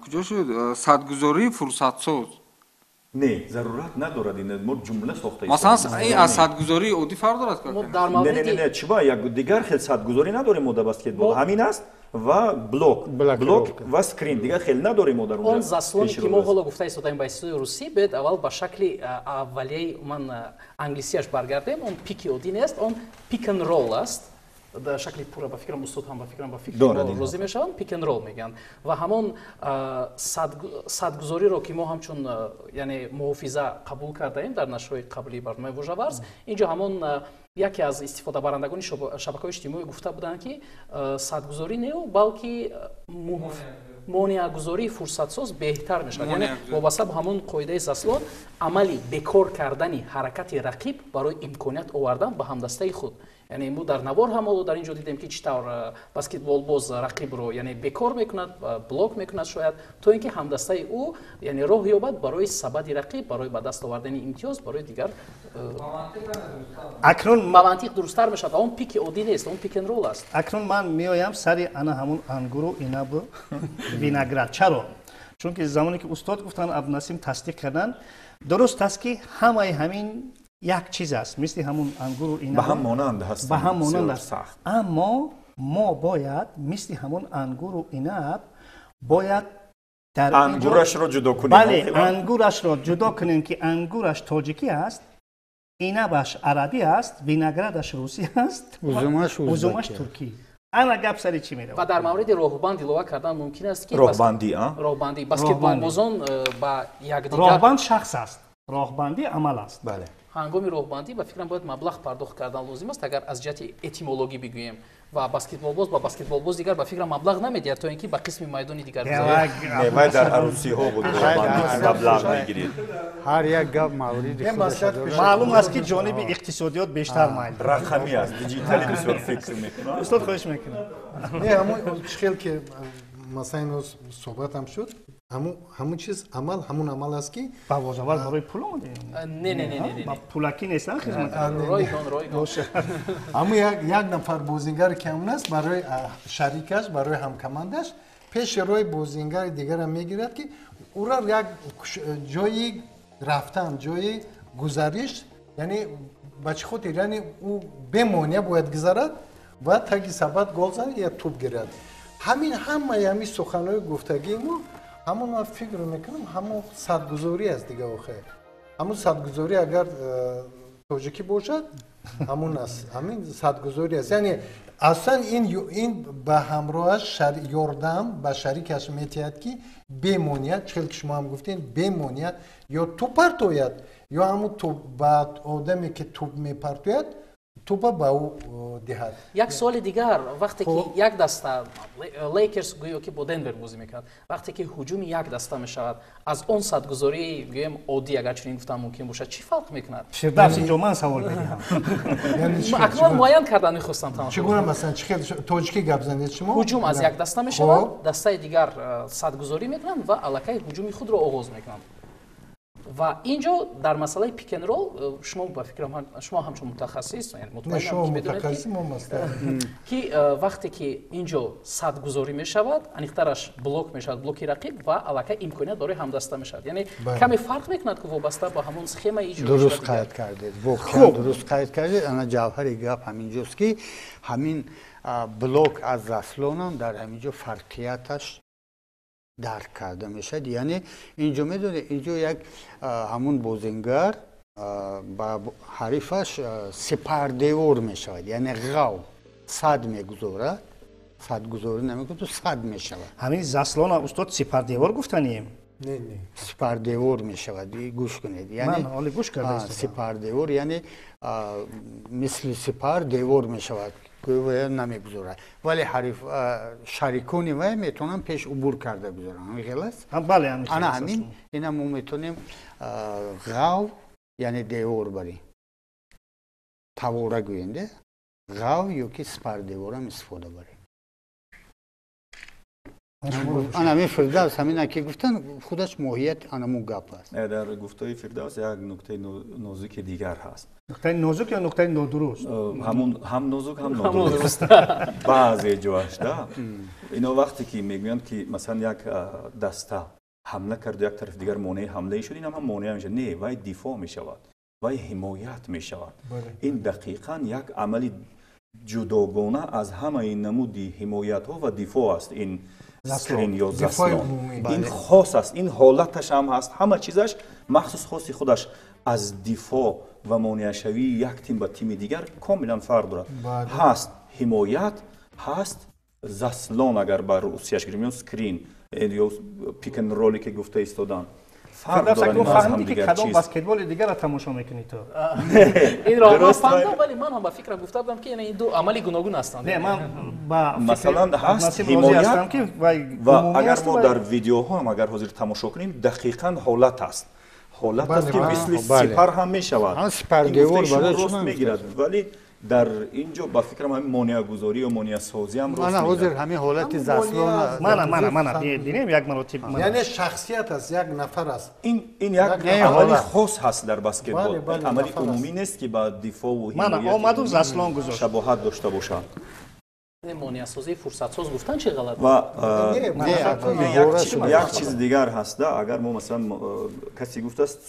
куҷо шуд, садгузории фурсатсоз. Не, зарурат надорад, ин мо ҷумла сохта. Масалан, ин аз садгузории оддӣ фарқ дорад? Не, не, не, чиба, як дигар хел садгузорӣ надорем мо дар баскетбол. Ҳамин аст ва блок ва скрин, дигар хел надорем мо дар он заслоне, ки мо ҳоло гуфта истодаем ба истилоҳи русӣ. Бед аввал ба шакли аввалияи ман англисияш баргардем. Он пики оддӣ нест, он pick and roll аст. Дар шакли пурра, ба фикрам, устод ҳам ба фикрам ба фикри розӣ мешаванд, pick and roll мегӯянд. Ва ҳамон садгузориро, ки мо ҳамчун, яъне, муҳофиза қабул кардаем дар нашрҳои қаблии барномаи Вожаварз, инҷо ҳамон яке аз истифодабарандагони шабакаҳои иҷтимоӣ гуфта буданд, ки садгузорӣ неу, балки монеагузории фурсатсоз беҳтар мешавад, яъне вобаста ба ҳамон қоидаи заслон, амали бекор кардани ҳаракати рақиб барои имконият овардан ба ҳамдастаи худ. Яъне мо дар навор ҳам ҳоло дар ин ҷо дидем, ки чӣ тавр баскетболбоз рақибро, яъне, бекор мекунад, блок мекунад шояд, то ин ки ҳамдастаи ӯ, яъне, роҳ ёбад барои сабади рақиб, барои ба даст овардани имтиёз барои дигар. Акнун ба мантиқ дурусттар мешавад. Он пики оддӣ нест, он pick and roll аст. Акнун ман меоям сари ана ҳамун ангуру инабу виноград. Чаро? Чунки замоне ки устод гуфтанд, Абдунасим тасдиқ карданд, дуруст аст, ки ҳамаи ҳамин як чиз аст, мисли ҳамун ангуру инаб. Ба ҳам монанд ҳастанд. Ба ҳам монанд аст, аммо мо бояд мисли ҳамун ангуру инаб бояд дар ангурашро ҷудо кунем. Бале, ангурашро ҷудо кунем, ки ангураш тоҷикӣ аст, инабаш арабӣ аст, виноградаш русӣ аст, узумаш узумаш туркӣ. Ана гап сари чӣ меравад? Ва дар мавриди роҳбанд илова кардан мумкин аст ки роҳбандӣ, роҳбандӣ баскетболбозон ба якдигар роҳбанд шахс аст, роҳбандӣ амал аст. Бале. Ҳангоми роҳбандӣ ба фикрам бояд маблағ пардохт кардан лозим аст, агар аз ҷиҳати этимологӣ бигӯем. Ва баскетболбоз ба баскетболбоз дигар ба фикрам маблағ намедиҳад, то ин ки ба қисми майдони дигар гузарад. Не, вай дар арӯсиҳо буд роҳбандӣ маблағ мегирид. Ҳар як гап мавриди худаш дорад. Маълум аст ки ҷониби иқтисодиёт бештар майл. Рақамӣ аст, диҷиталӣ бисёр фикр мекунад. Устод, хоҳиш мекунам. Не, ҳамон чӣ хел ки масалан имрӯз суҳбатам шуд, ҳамун чиз амал, ҳамун амал аст ки ба вожавар барои пул омадем. Не, не, не, не, ба пулакӣ нестан хизмат. Ройгон, ройгон. Ҳамун як нафар бозингар ки ҳамун аст, барои шарикаш, барои ҳамкомандаш пеши роҳи бозингари дигарро мегирад, ки ӯро як ҷои рафтан, ҷои гузариш, яъне ба чӣ хотир, яъне ӯ бемонеа бояд гузарад ва таги сабат гол занад ё тӯб гирад. Ҳамин ҳамаи ҳамин суханҳои гуфтагии мо, ҳамон ман фикр мекунам, ҳамон садгузорӣ аст дига охир. Ҳамон садгузорӣ агар тоҷикӣ бошад, ҳамон аст. Ҳамин садгузорӣ аст. Яъне аслан ин ба ҳамроҳаш ёрдам ба шарикаш метиҳад, ки бемонеа, чӣ хел ки шумо ҳам гуфтед, бемонеа ё тӯб партояд, ё ҳамон тӯб ба одаме ки тӯб мепартояд, тӯба ба ӯ диҳад. Як суоли дигар, вақте ки як даста Лейкерс гӯё ки бо Денвер бозӣ мекунад, вақте ки ҳуҷуми як даста мешавад, аз он садгузории гӯем оддӣ, агар чунин гуфтан мумкин бошад, чӣ фарқ мекунад? Фирдавс, инҷо ман савол медиҳам. Акнун муайян кардан мехостам тамошо. Чӣ гуна, масалан, чӣ хел тоҷикӣ гап занед шумо? Ҳуҷум аз як даста мешавад, дастаи дигар садгузорӣ мекунанд ва аллакай ҳуҷуми худро оғоз мекунанд. Ва инҷо дар масъалаи пик-н-ролл шумо ба фикрам, шумо ҳамчун мутахассис, яъне мутмаинам ки медонед ки вақте ки инҷо садгузорӣ мешавад, аниқтараш блок мешавад, блоки рақиб, ва аллакай имконият барои ҳамдаста мешавад. Яъне каме фарқ мекунад ки вобаста ба ҳамон схемаи иҷро. Дуруст қайд кардед, воқеан дуруст қайд кардед. Ана ҷавҳари гап ҳаминҷост, ки ҳамин блок аз заслонам дар ҳаминҷо фарқияташ дарк карда мешавад. Яъне инҷо медонед, инҷо як ҳамун бозингар ба ҳарифаш сипардевор мешавад, яъне ғав сад мегузорад, садгузорӣ намекунад, сад мешавад. Ҳамин заслона устод сипардевор гуфтанием? Не, не, сипардевор мешавад. Гӯш кунед, яъне ман ҳоле гӯш карда истодам. Сипардевор яъне мисли сипар девор мешавад, гӯё намегузорад, вале ҳариф шарикони вай метавонанд пеш убур карда гузоранд. Ҳамин хел аст? Бале, ҳамин хел ана аст. Ҳамин ина мо метавонем ғав яъне девор барем, тавора гӯем, де ғав ё ки сипардеворам истифода барем. Ана ҳамин Фирдавс ҳамина ки гуфтан, худаш моҳият анамун гап аст. Дар гуфтаи Фирдавс як нуктаи нозуки дигар ҳаст. Нуктаи нозук ё нуктаи нодуруст? Ҳамун ҳам нозук, ҳам нодуруст. Баъзе ҷоаш, да. Ино вақте ки мегӯянд ки масалан як даста ҳамла карду як тарафи дигар монеаи ҳамлае шуд, ин ҳам монеа мешавад. Не, вай дифоъ мешавад, вай ҳимоят мешавад. Ин дақиқан як амали ҷудогона аз ҳамаи намуди ҳимоятҳо ва дифоъ аст. Ин скрин ё заслон ин хос аст, ин ҳолаташ ҳам ҳаст, ҳама чизаш махсус хоси худаш аз дифоъ ва монеашавии як тим ба тими дигар комилан фарқ дорад. Ҳаст ҳимоят, ҳаст заслон, агар ба русияш гирем, ё скрин ё пик-н-ролле ки гуфта истодан. Фарқ дорад инҳо аз фаҳмидӣ ки ҳамдигар кадом чиз. баскетболи дигарро тамошо мекунӣ ту? Инро ман фаҳмидам, вале ман ҳам ба фикрам гуфта будам, ки ин ду амали гуногун ҳастанд. Не, ман ба масалан ҳаст Насиб розӣ ҳимоят ҳастам, ки вай ва умумӣ агар аст мо вай дар видеоҳо ҳам агар ҳозир тамошо кунем, дақиқан ҳолат аст. Ҳолат аст ки мисли сипар ҳам мешавад. Сипардевор Ин гуфтаи шумо барои рост шумо мегирад, вале дар ин ҷо ба фикрам ҳамин монеагузорӣ ё монеасозӣ ҳам рост мана ҳозир мегирад. ҳамин ҳолати Ҳамон заслон монеа мана, мана, мана, бинем як маротиб. Яъне шахсият аст, як нафар аст. Ин як Не, амали ҳолат. хос ҳаст дар баскетбол. Бале, бале, амали нафар аст. умумӣ нест ки ба дифоъу Мана, ҳимояти омаду умумӣ заслон гузошт. шабоҳат дошта бошад. Монеасозии фурсатсоз гуфтан чӣ ғалат? Ва Не, не, не, як чиз дигар ҳаст, да, агар мо масалан касе гуфтааст,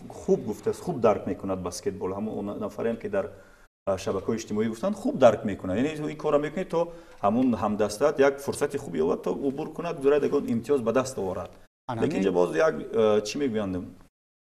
хуб гуфтааст, хуб дарк мекунад баскетбол, ҳамон нафареам ки дар шабакаҳои иҷтимоӣ гуфтанд, хуб дарк мекунад. Яъне ин корро мекунед то ҳамун ҳамдастаат як фурсати хуб ёбад, то убур кунад, гузарад, ягон имтиёз ба даст оварад. Лекин инҷа боз як чӣ мегӯянд,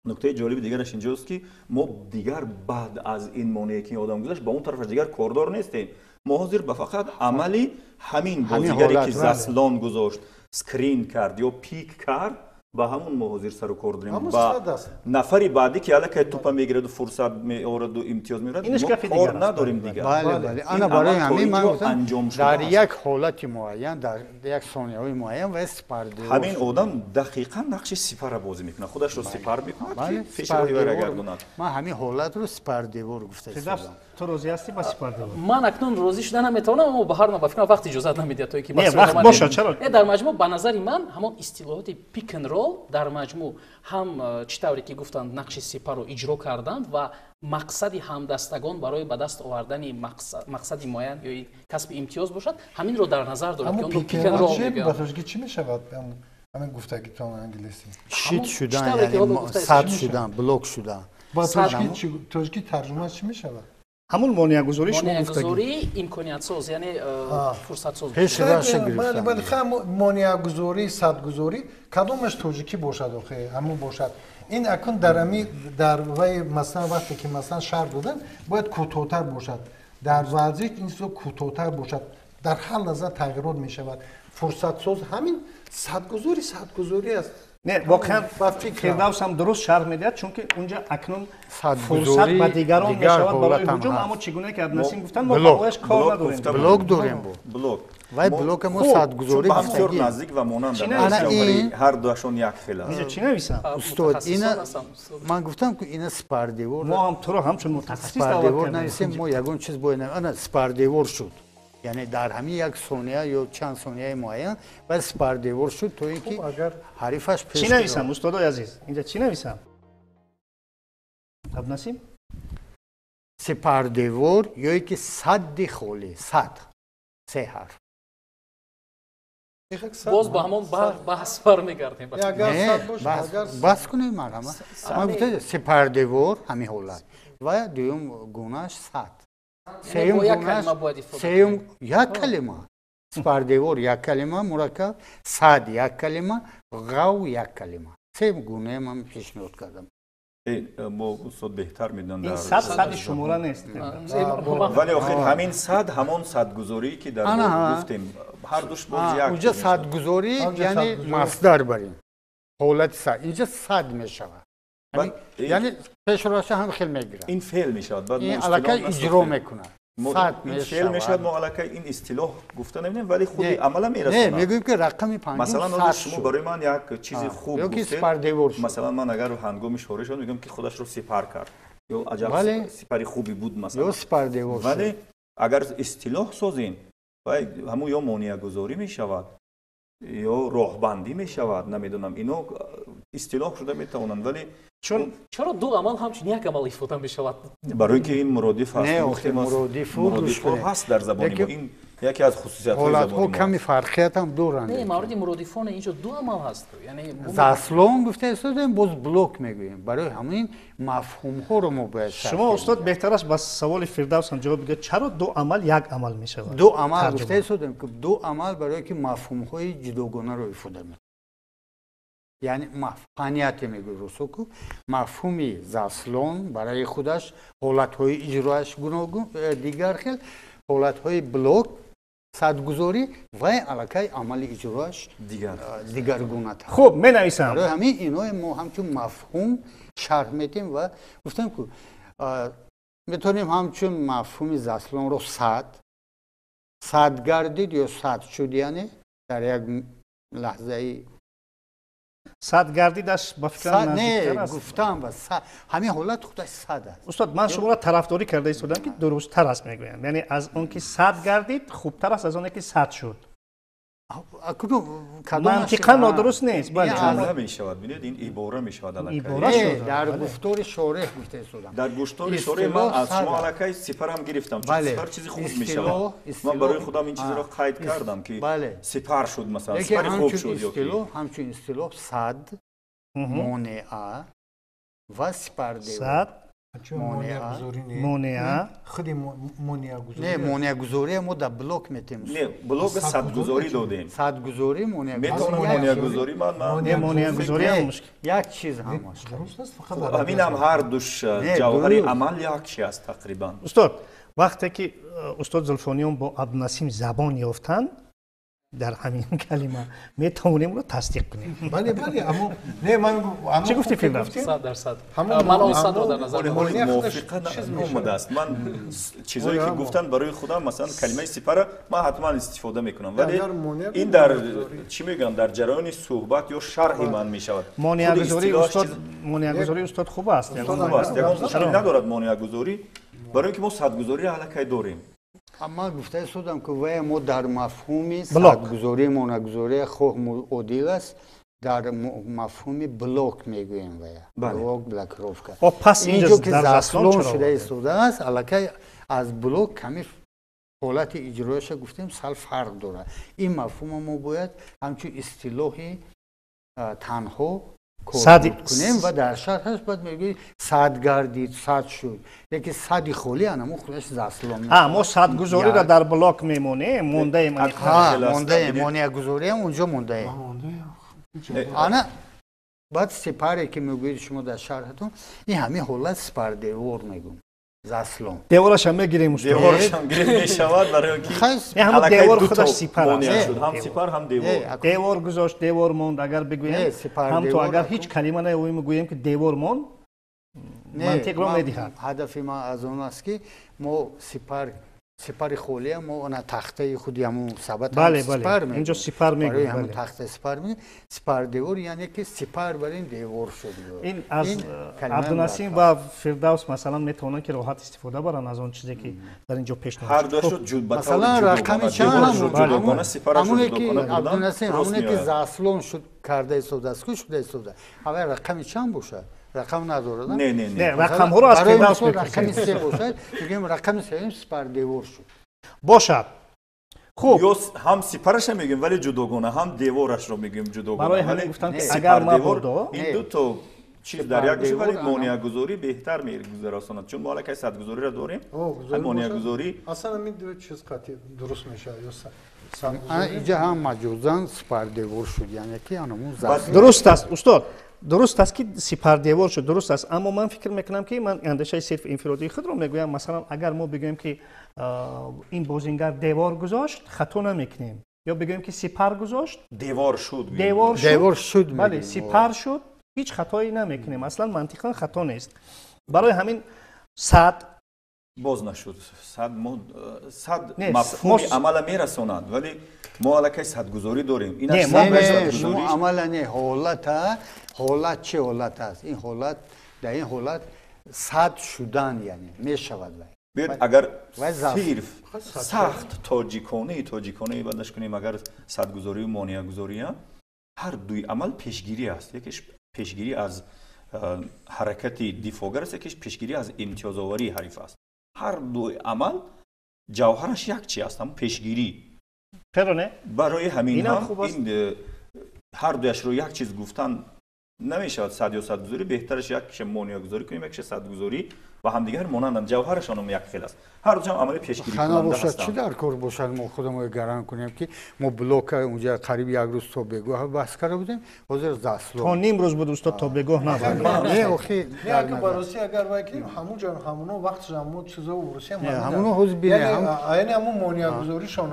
нуктаи ҷолиби дигараш инҷост, ки мо дигар баъд аз ин монеае ки одам гузашт, ба он тарафаш дигар кордор нестем. Мо ҳозир ба фақат амали ҳамин бозигаре ки заслон гузошт, скрин кард ё пик кард, ба ҳамун мо ҳозир сару кор дорем. Ба нафари баъдӣ ки аллакай тӯпа мегираду фурсат меораду имтиёз меорад, мо кор надорем дигар. Бале, бале, ана барои ҳамин ман гуфтам, дар як ҳолати муайян, дар як сонияҳои муайян ва сипардевор ҳамин одам дақиқан нақши сипарра бозӣ мекунад, худашро сипар мекунад, ки пеши роҳи вайро гардонад. Ман ҳамин ҳолатро сипардевор гуфта истодам. Ту розӣ ҳастӣ ба сипардевор? Ман акнун розӣ шуда наметавонам, аммо ба ҳар ба фикрам вақт иҷозат намедиҳад, то ки не, вақт бошад, чаро? Не, дар маҷмӯъ ба назари ман ҳамон истилоҳоти pick and roll дар маҷмӯъ ҳам чӣ тавре ки гуфтанд, нақши сипарро иҷро карданд ва мақсади ҳамдастагон барои ба даст овардани мақсади муайян ё касби имтиёз бошад, ҳаминро дар назар дорад, ки онро pick and roll мегӯянд. Ба тоҷикӣ чӣ мешавад ҳамин гуфтагитон англисӣ? Щит шудан, яъне сад шудан, блок шудан. Ба тоҷикӣ тарҷума чӣ мешавад? Ҳамун монеагузорӣ шумо гуфтагӣ. Монеагузорӣ имкониятсоз, яъне фурсатсоз. Пеш раша гирифтан. Бале, монеагузорӣ, садгузорӣ кадомаш тоҷикӣ бошад, охе ҳамун бошад. Ин акун дар ами дар вай, масалан, вақте ки масалан шарт додан, бояд кӯтоҳтар бошад. Дар варзиш ин чизо кӯтоҳтар бошад. Дар ҳар лаҳза тағйирот мешавад. Фурсатсоз ҳамин садгузорӣ, садгузорӣ аст. Не, воқеан Фирдавс ҳам дуруст шарҳ медиҳад, чунки унҷа акнун фурсат ба дигарон мешавад барои ҳуҷум, аммо чӣ гуна ки Абдунасим гуфтанд, мо ба ояш кор надорем. Блок дорем, бо блок вай блока мо садгузорӣ бисёр наздик ва монанд, ҳар дуашон як хел аст. Инҷа чӣ нависам? Устод, ина ман гуфтам, ки ина сипардевор. Мо ҳам туро ҳамчун мутахассис сипардевор нависем, мо ягон чиз бояд. Ана сипардевор шуд, яъне дар ҳамин як сония ё чанд сонияи муайян ва сипардевор шуд, то ин ки ҳарифаш пеш. Чӣ нависам, устодои азиз, инҷа чӣ нависам? Абдунасим? Сипардевор ё ин ки садди холӣ, сад, се ҳарф. Боз ба ҳамон баҳс бармегардем. Баҳс кунем, марҳама. Ман гуфтам сипардевор ҳамин ҳолат ва дуюм гунааш сад. Сеюм гунаш, сеюм як калима. Сипардевор як калима мураккаб, сад як калима, ғав як калима. Се гунае ман пешниҳод кардам. Мо устод беҳтар медонанд. Ин сад сади шумора нест. Вале охир ҳамин сад ҳамон садгузорӣ ки дар гуфтем, ҳар душ боз як. Унҷа садгузорӣ, яъне масдар барин. Ҳолати сад. Инҷа сад мешавад. Яъне пешроша ҳам хел мегирад. Ин феъл мешавад. Ин аллакай иҷро мекунад. Сад феъл мешавад, мо аллакай ин истилоҳ гуфта намедонем, вале худи амала мерасонад. Не, мегӯем ки рақами панҷум. Масалан, ҳозир шумо барои ман як чизи хуб гуфтед. Масалан, ман агар ҳангоми шорӣ шудам, мегӯям ки худашро сипар кард. Ё аҷаб сипари хубе буд, масалан. Ё сипардевор шуд. Вале агар истилоҳ созем, вай ҳамун ё монеагузорӣ мешавад, ё роҳбандӣ мешавад, намедонам, ино истилоҳ шуда метавонанд, вале чун чаро ду амал ҳамчун як амал ифода мешавад? Барои ки ин муродиф ҳаст. Не, охир муродифу ҳаст дар забони мо. Ин яке аз хусусиятҳои забони мо. Ҳолатҳо ками фарқият ҳам доранд. Не, мавриди муродифон инҷо ду амал ҳаст. Яъне заслон гуфта истодем, боз блок мегӯем. Барои ҳамин мафҳумҳоро мо бояд шарҳ. Шумо устод беҳтар аст ба саволи Фирдавс ҳам ҷавоб бидиҳед, чаро ду амал як амал мешавад? Ду амал гуфта истодем, ки ду амал барои ки мафҳумҳои ҷудогонаро ифода мекунад. Яъне понятие мегӯяд русоку, мафҳуми заслон барои худаш ҳолатҳои иҷроаш гуногун, дигар хел ҳолатҳои блок, садгузорӣ ва аллакай амали иҷроаш дигаргунатар. Хуб, менависам. Барои ҳамин иное мо ҳамчун мафҳум шарҳ медиҳем ва гуфтем, ки метавонем ҳамчун мафҳуми заслонро сад, сад гардид ё сад шуд, яъне дар як лаҳзаи сад гардидаш ба фикрам наздиктар аст. Не, гуфтам ба ҳамин ҳолат худаш сад аст. Устод, ман шуморо тарафдорӣ карда истодам, ки дурусттар аст мегӯям. Яъне аз он ки сад гардид хубтар аст аз оне ки сад шуд. Мантиқан нодуруст нест. Бале, ҷумла мешавад. Бинед, ин ибора мешавад аллакай. Ибора шуд. Дар гуфтори шореҳ гуфта истодам. Дар гуфтори шореҳ ман аз шумо аллакай сипарам гирифтам, чун сипар чизи хуб мешавад. Ман барои худам ин чизро қайд кардам, ки сипар шуд, масалан, сипари хуб шуд ё ки ҳамчун истилоҳ сад, монеа ва сипардевор. Сад, Монеа. Худи монеагузорӣ. Не, монеагузорӣ мо дар блок метем. Не, блок садгузорӣ додем. Садгузорӣ, монеагузорӣ. Метавонам монеагузорӣ ман. Не, монеагузорӣ ҳам мушкил. Як чиз ҳамаш. Ҳамин ҳам ҳар душ ҷавҳари амал як чи аст тақрибан. Устод, вақте ки устод Зулфониён бо Абдунасим забон ёфтанд, дар ҳамин калима метавонем ӯро тасдиқ кунем. Бале, бале, аммо не, ман чӣ гуфти, Фирдавс? 100%. Ман он садро дар назар дорам. Мувофиқа наомадааст. Ман чизое ки гуфтанд барои худам, масалан, калимаи сипара ман ҳатман истифода мекунам, вале ин дар чӣ мегӯям, дар ҷараёни суҳбат ё шарҳи ман мешавад. Монеагузории устод, монеагузории устод хуб аст. Хуб аст, ягон мушкил надорад монеагузорӣ, барои ин ки мо садгузориро аллакай дорем. Ман гуфта истодам, ки вая мо дар мафҳуми садгузорӣ, монеагузорӣ хоҳ одил аст, дар мафҳуми блок мегӯем вая. Блок, блокировка. Пас инҷо ки заслон шуда истодааст, аллакай аз блок каме ҳолати иҷрояша гуфтем сал фарқ дорад. Ин мафҳума мо бояд ҳамчун истилоҳи танҳо кор кунем ва дар шарҳаш баъд мегӯӣ сад гардид, сад шуд. Лекин сади холӣ анамо худаш заслон. Мо садгузориро дар блок мемонем, мондаем. Мондаем, монеагузориам унҷо мондаем. Ана баъд сипаре ки мегӯед шумо дар шарҳатон, ин ҳамин ҳолат сипардевор мегӯм. Заслон. Деворашам мегирем, устод. Деворашам гирифт мешавад, барои ин ки ҳамон девор худаш сипар аст. Ҳам сипар, ҳам девор. Девор гузошт, девор монд, агар бигӯем, ҳам то агар ҳеҷ калима наёвем, гӯем ки девор монд, мантиқро медиҳад. Ҳадафи ман аз он аст, ки мо сипар, сипари холия мо она тахтаи худи ҳамун сабат. Бале, бале, инҷо сипар мегӯем. Ҳамун тахта сипар мегӯем. Сипар девор, яъне ки сипар бар ин девор шуд. Ин аз Абдунасим ва Фирдавс масалан метавонанд ки роҳат истифода баранд аз он чизе ки дар инҷо пешниҳод. Ҳар дуашро масалан рақами чанд ҳамоне ки Абдунасим, ҳамоне ки заслон шуд карда истодааст, ку шуда истода, аввал рақами чанд бошад? Рақам надорад. Не, не, не, рақамҳоро аз Фирдавс рақами се бошад, мегӯем рақами сеюм сипар девор шуд. Бошад. Хуб. Ё ҳам сипараша мегӯем, вале ҷудогона, ҳам деворашро мегӯем ҷудогона. Барои ҳамин гуфтам, ки агар мабодо ин ду то чиз дар як бошад, вале монеагузорӣ беҳтар мегузарасонад, чун мо аллакай садгузориро дорем. Монеагузорӣ аслан ҳамин ду чиз қатъи дуруст мешавад ё инҷа ҳам маҷозан сипардевор шуд, яъне ки анамун. Дуруст аст, устод, дуруст аст ки сипардевор шуд, дуруст аст, аммо ман фикр мекунам, ки ман андешаи сирф инфиродии худро мегӯям. Масалан, агар мо бигӯем, ки ин бозингар девор гузошт, хато намекунем, ё бигӯем, ки сипар гузошт, девор шуд. Девор шуд, девор шуд, бале, сипар шуд, ҳеҷ хатое намекунем, аслан мантиқан хато нест. Барои ҳамин сад боз нашуд. Сад, сад мафҳуми амала мерасонад, вале мо аллакай садгузорӣ дорем. Шумо амала не, ҳолата. Ҳолат чӣ ҳолат аст? Ин ҳолат, дар ин ҳолат сад шудан яъне мешавад. Биёед, агар сирф сахт тоҷиконаи тоҷиконаи бадаш кунем, агар садгузорию монеагузория ҳар дуи амал пешгирӣ аст. Якеш пешгирӣ аз ҳаракати дифоъгар аст, якеш пешгирӣ аз имтиёзоварии ҳариф аст. Ҳар дуи амал ҷавҳараш як чи аст, ҳам пешгирӣ. Чаро не? Барои ҳамин ҳам ин ҳар дуяшро як чиз гуфтан намешавад, сад ё садгузорӣ. Беҳтараш якша монеагузорӣ кунем, якша садгузорӣ, ва ҳамдигар монанданд, ҷавҳарашонам як хел аст. Ҳар дуҷам амали пешгирикунанда ҳастанд. Бошад, чӣ дар кор бошад, мо худамон гарант кунем, ки мо блока унҷа қариб як рӯз то бегоҳ баҳс карда будем, ҳозир заслон то ним рӯз буд, устод, то бегоҳ набуд. Не, охи не, агар ба Русия агар вай кунем, ҳамун ҷо ҳамуно вақтш ҳамун чизо Русия ҳамуно ҳозир бинем, яъне ҳамун монеагузоришон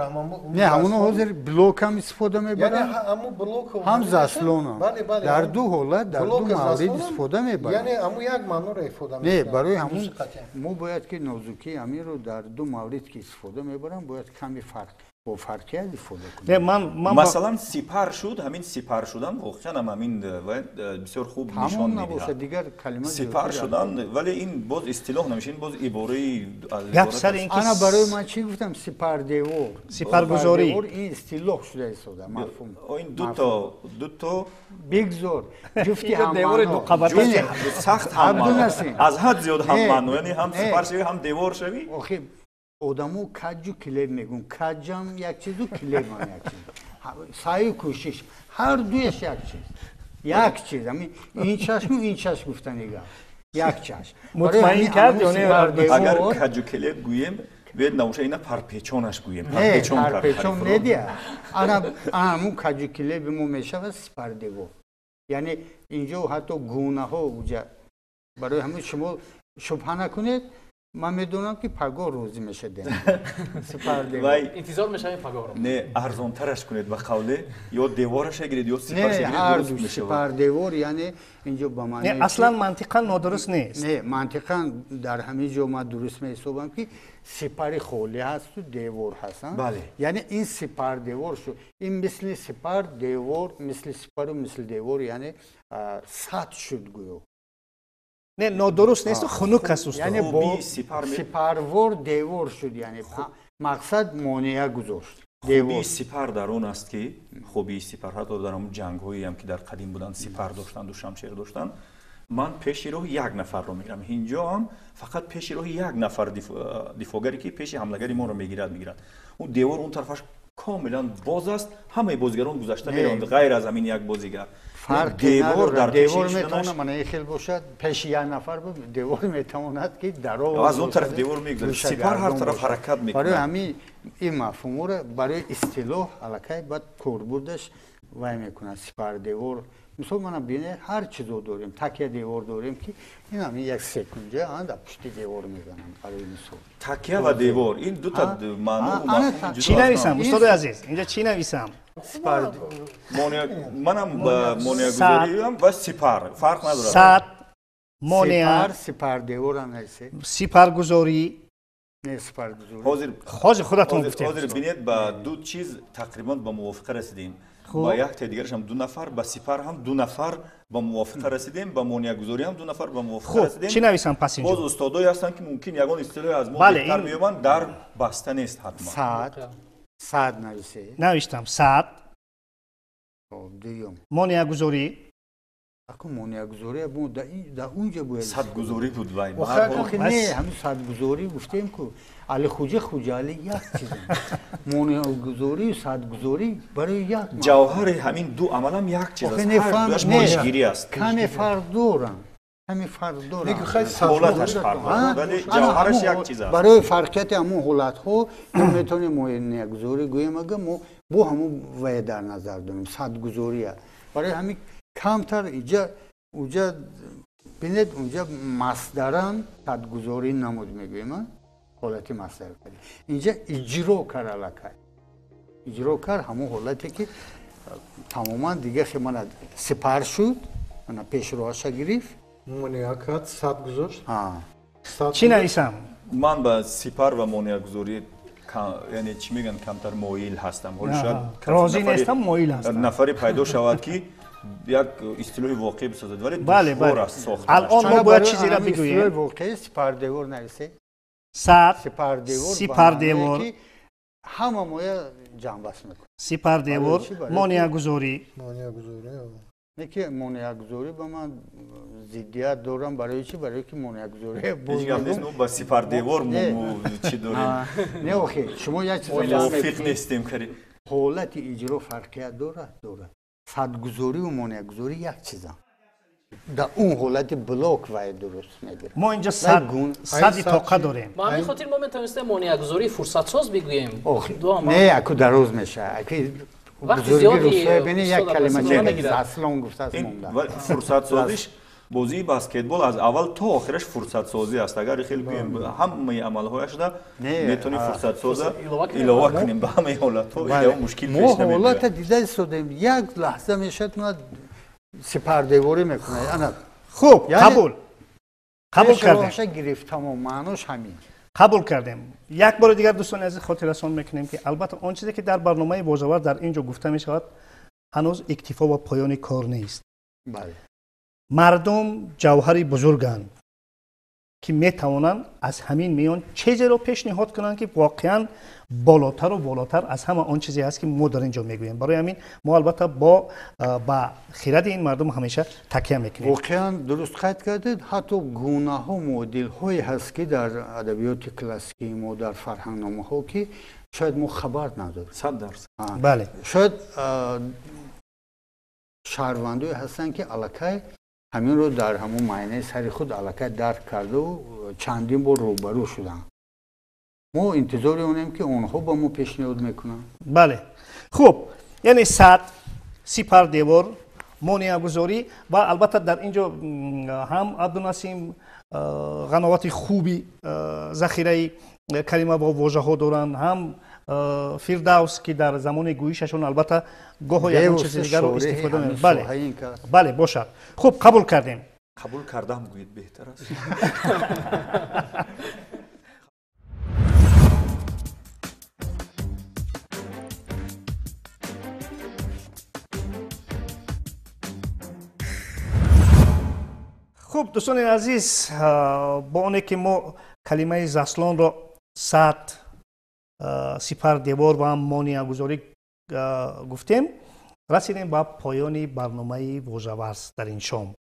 не, ҳамуно ҳозир блок ҳам истифода мебаранд, ҳамун блок ҳам заслонам. Дар ду ҳолат, дар ду маврид истифода мебаранд. Яъне ҳамун як маъноро ифода мекунад. Не, барои ҳамун мо бояд ки нозукии ҳаминро дар ду маврид ки истифода мебарам, бояд каме фарқ бо фарқият истифода кунем. Масалан, сипар шуд, ҳамин сипар шудан воқеан ҳам ҳамин бисёр хуб нишон медиҳад. Дигар калима сипар шудан, вале ин боз истилоҳ намешавад, ин боз ибораи. Гап сари ин ки ана барои ман чӣ гуфтам, сипардевор, сипаргузорӣ ин истилоҳ шуда истода мафҳум. Ин дуто бигзор ҷуфти девори дуқабата сахт ҳаммаъно, аз ҳад зиёд ҳаммаъно, яъне ҳам сипар шавӣ, ҳам девор шавӣ. Охи одамо каҷу килеб мегӯн, каҷам як чизу килебам як чиз, саъю кӯшиш ҳар дуяш як чиз, як чиз. Ин чашму ин чашм гуфтани гап. Як чашм. Мутмаин кард ё не? Агар каҷу келеб гӯем, бед набоша, ина парпечонаш гӯем. Парпечон кард. Парпечон недия. Ана ҳамун каҷу келеби мо мешавад сипардевор. Яъне инҷо ҳатто гунаҳо уҷа. Барои ҳамин шумо шубҳа накунед, ман медонам ки пагоҳ розӣ мешадем. Сипардевор. Интизор мешавем пагоҳро. Не, арзонтараш кунед ба қавле, ё девораша гиред, ё сипарша гиред, дуруст мешавад. Сипардевор яъне инҷо ба маънии не, аслан мантиқан нодуруст нест. Не, мантиқан дар ҳамин ҷо ман дуруст меҳисобам ки сипари холӣ ҳасту девор ҳаст. Бале. Яъне ин сипардевор шуд. Ин мисли сипар девор, мисли сипару мисли девор, яъне сад шуд гӯё. Не, нодуруст несту, хунук аст устод. Яъне бо сипарвор девор шуд, яъне мақсад монеа гузошт. Хубии сипар дар он аст ки хубии сипар ҳатто дар ҳамон ҷангҳоеам ки дар қадим буданд, сипар доштанду шамшер доштанд, ман пеши роҳи як нафарро мегирам. Инҷо ҳам фақат пеши роҳи як нафар дифогаре ки пеши ҳамлагари моро мегирад, мегирад. Он девор он тарафаш комилан боз аст, ҳамаи бозигарон гузашта мераванд ғайр аз ҳамин як бозигар. Фарқ девор дар девор метавонад мана ин хел бошад, пеши як нафар девор метавонад ки дароз аз он тараф девор мегузарад, сипар ҳар тараф ҳаракат мекунад. Барои ҳамин ин мафҳумро барои истилоҳ аллакай баъд корбурдаш вай мекунад сипар девор. Мисол мана бинед, ҳар чизо дорем, такя девор дорем ки ин ҳамин як секунҷа дар пушти девор мезананд барои мисол. Такя ва девор ин дута маъно мафҳуми ҷудо. Чӣ нависам устоди азиз? Инҷа чӣ нависам? Манам ба монеагузориам ва сипар фарқ надорад. Сад монеа, сипар деворам нависед. Сипаргузорӣ. Не, сипаргузорӣ. Ҳозир худатон гуфтед. Ҳозир бинед, ба ду чиз тақрибан ба мувофиқа расидем. Ба як дигараш ҳам ду нафар, ба сипар ҳам ду нафар ба мувофиқа расидем, ба монеагузорӣ ҳам ду нафар ба мувофиқа расидем. Чӣ нависам пас инҷо? Боз устодое ҳастанд ки мумкин ягон истилоҳе аз мо беҳтар меёбанд, дар баста нест ҳатман. Сад. Сад нависед. Навиштам сад. Хоб, дуюм. Монеагузорӣ. Аку монеагузорӣ мо дар унҷа бояд. Садгузорӣ буд вай. Охи не, ҳамин садгузорӣ гуфтем ку Али Хуҷа Хуҷали як чиз. Монеагузорӣ, садгузорӣ барои як. Ҷавҳари ҳамин ду амалам як чиз аст. Ҳар дуяш монеагирӣ аст. Каме фарқ доранд. Каме фарқ доранд. Ҳолаташ фарқ дорад, вале ҷавҳараш як чиз аст. Барои фарқияти ҳамон ҳолатҳо мо метавонем монеагузорӣ гӯем, ага мо бо ҳамон вая дар назар дорем садгузория. Барои ҳамин камтар иҷа уҷа бинед, унҷа масдаран садгузорӣ намуд мегӯем, ҳолати масдар кард. Инҷа иҷро кард аллакай. Иҷро кард ҳамон ҳолате ки тамоман дига хе мана сипар шуд, мана пешроҳаша гирифт. Монеа кард, сад гузошт. Чӣ нависам? Ман ба сипар ва монеагузорӣ яъне чӣ мегӯянд, камтар моил ҳастам. Ҳоло шояд розӣ нестам, моил ҳастам. Нафаре пайдо шавад ки як истилоҳи воқеӣ бисозад, вале душвор аст сохтанаш. Алон мо бояд чизеро бигӯем. Истилоҳи воқеӣ сипардевор нависед. Сад сипардевор, сипардевор ҳама моя ҷамъбаст мекунад. Сипардевор, монеагузорӣ. Монеагузорӣ. Не ки монеагузорӣ ба ман зиддият дорам, барои чӣ? Барои ки монеагузорӣ ҳеҷ гап нест, мо ба сипардевор мо чӣ дорем? Не, охи шумо як чиз мувофиқ нестем кари. Ҳолати иҷро фарқият дорад? Дорад. Садгузорӣ ва монеагузорӣ як чизанд. Дар он ҳолати блок вай дуруст мегирад. Мо инҷа сади тоқа дорем. Ба ҳамин хотир мо метавонистем монеагузории фурсатсоз бигӯем. Не, аку дароз мешавад. Бузурги русоя бини як калима заслон гуфтааст монда. Фурсатсозиш бозии баскетбол аз аввал то охираш фурсатсозӣ аст. Агар хеле гӯем ҳамаи амалҳояшда метавонем фурсатсоза илова кунем ба ҳамаи ҳолатҳо, ягон мушкил пеш мо намеояд. ҳолата дида истодем, як лаҳза мешавад ма сипардеворӣ мекунад. Ана хуб, қабул. Қабул кардем. Гирифт, тамом, маънош ҳамин. Қабул кардем. Як бори дигар дӯстони азиз хотиррасон мекунем ки албатта он чизе ки дар барномаи вожавар дар ин ҷо гуфта мешавад ҳанӯз иктифо ва поёни кор нест. Бале. Мардум ҷавҳари бузурганд ки метавонанд аз ҳамин миён чизеро пешниҳод кунанд ки воқеан болотару болотар аз ҳама он чизе аст ки мо дар ин ҷо мегӯем. Барои ҳамин мо албатта ба хиради ин мардум ҳамеша такя мекунем. Воқеан дуруст қайд кардед, ҳатто гунаҳо муодилҳое ҳаст ки дар адабиёти классикии мо, дар фарҳангномаҳо ки шояд мо хабар надорем. 100%. Бале. Шояд шаҳрвандое ҳастанд ки аллакай Ҳаминро дар ҳамон майнаи сари худ аллакай дарк карду чандин бор рӯбарӯ шуданд. Мо интизори онем, ки онҳо ба мо пешниҳод мекунанд. Бале, хуб, яъне сад, сипар, девор, монеагузорӣ ва албатта дар ин ҷо ҳам Абдунасим ғановати хуби захираи калима ва вожаҳо доранд, ҳам Фирдавс, ки дар замони гӯишашон албатта гоҳо ягон чизи дигарро истифода мебаранд. Бале, бале, бошад. Хуб, қабул кардем. Қабул кардам гӯед беҳтар аст. Хуб, дӯстони азиз, бо оне ки мо калимаи заслонро сад, сипар, девор ва монеагузорӣ гуфтем, расидем ба поёни барномаи вожаварз дар ин шом.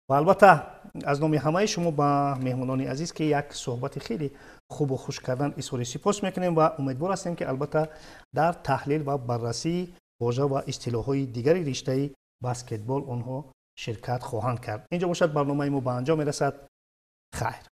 Ва албатта аз номи ҳамаи шумо ба меҳмонони азиз, ки як суҳбати хеле хубу хуш кардан, изҳори сипос мекунем ва умедвор ҳастем, ки албатта дар таҳлил ва баррасии вожа ва истилоҳҳои дигари риштаи баскетбол онҳо ширкат хоҳанд кард. Инҷо бошад, барномаи мо ба анҷом мерасад. Хайр.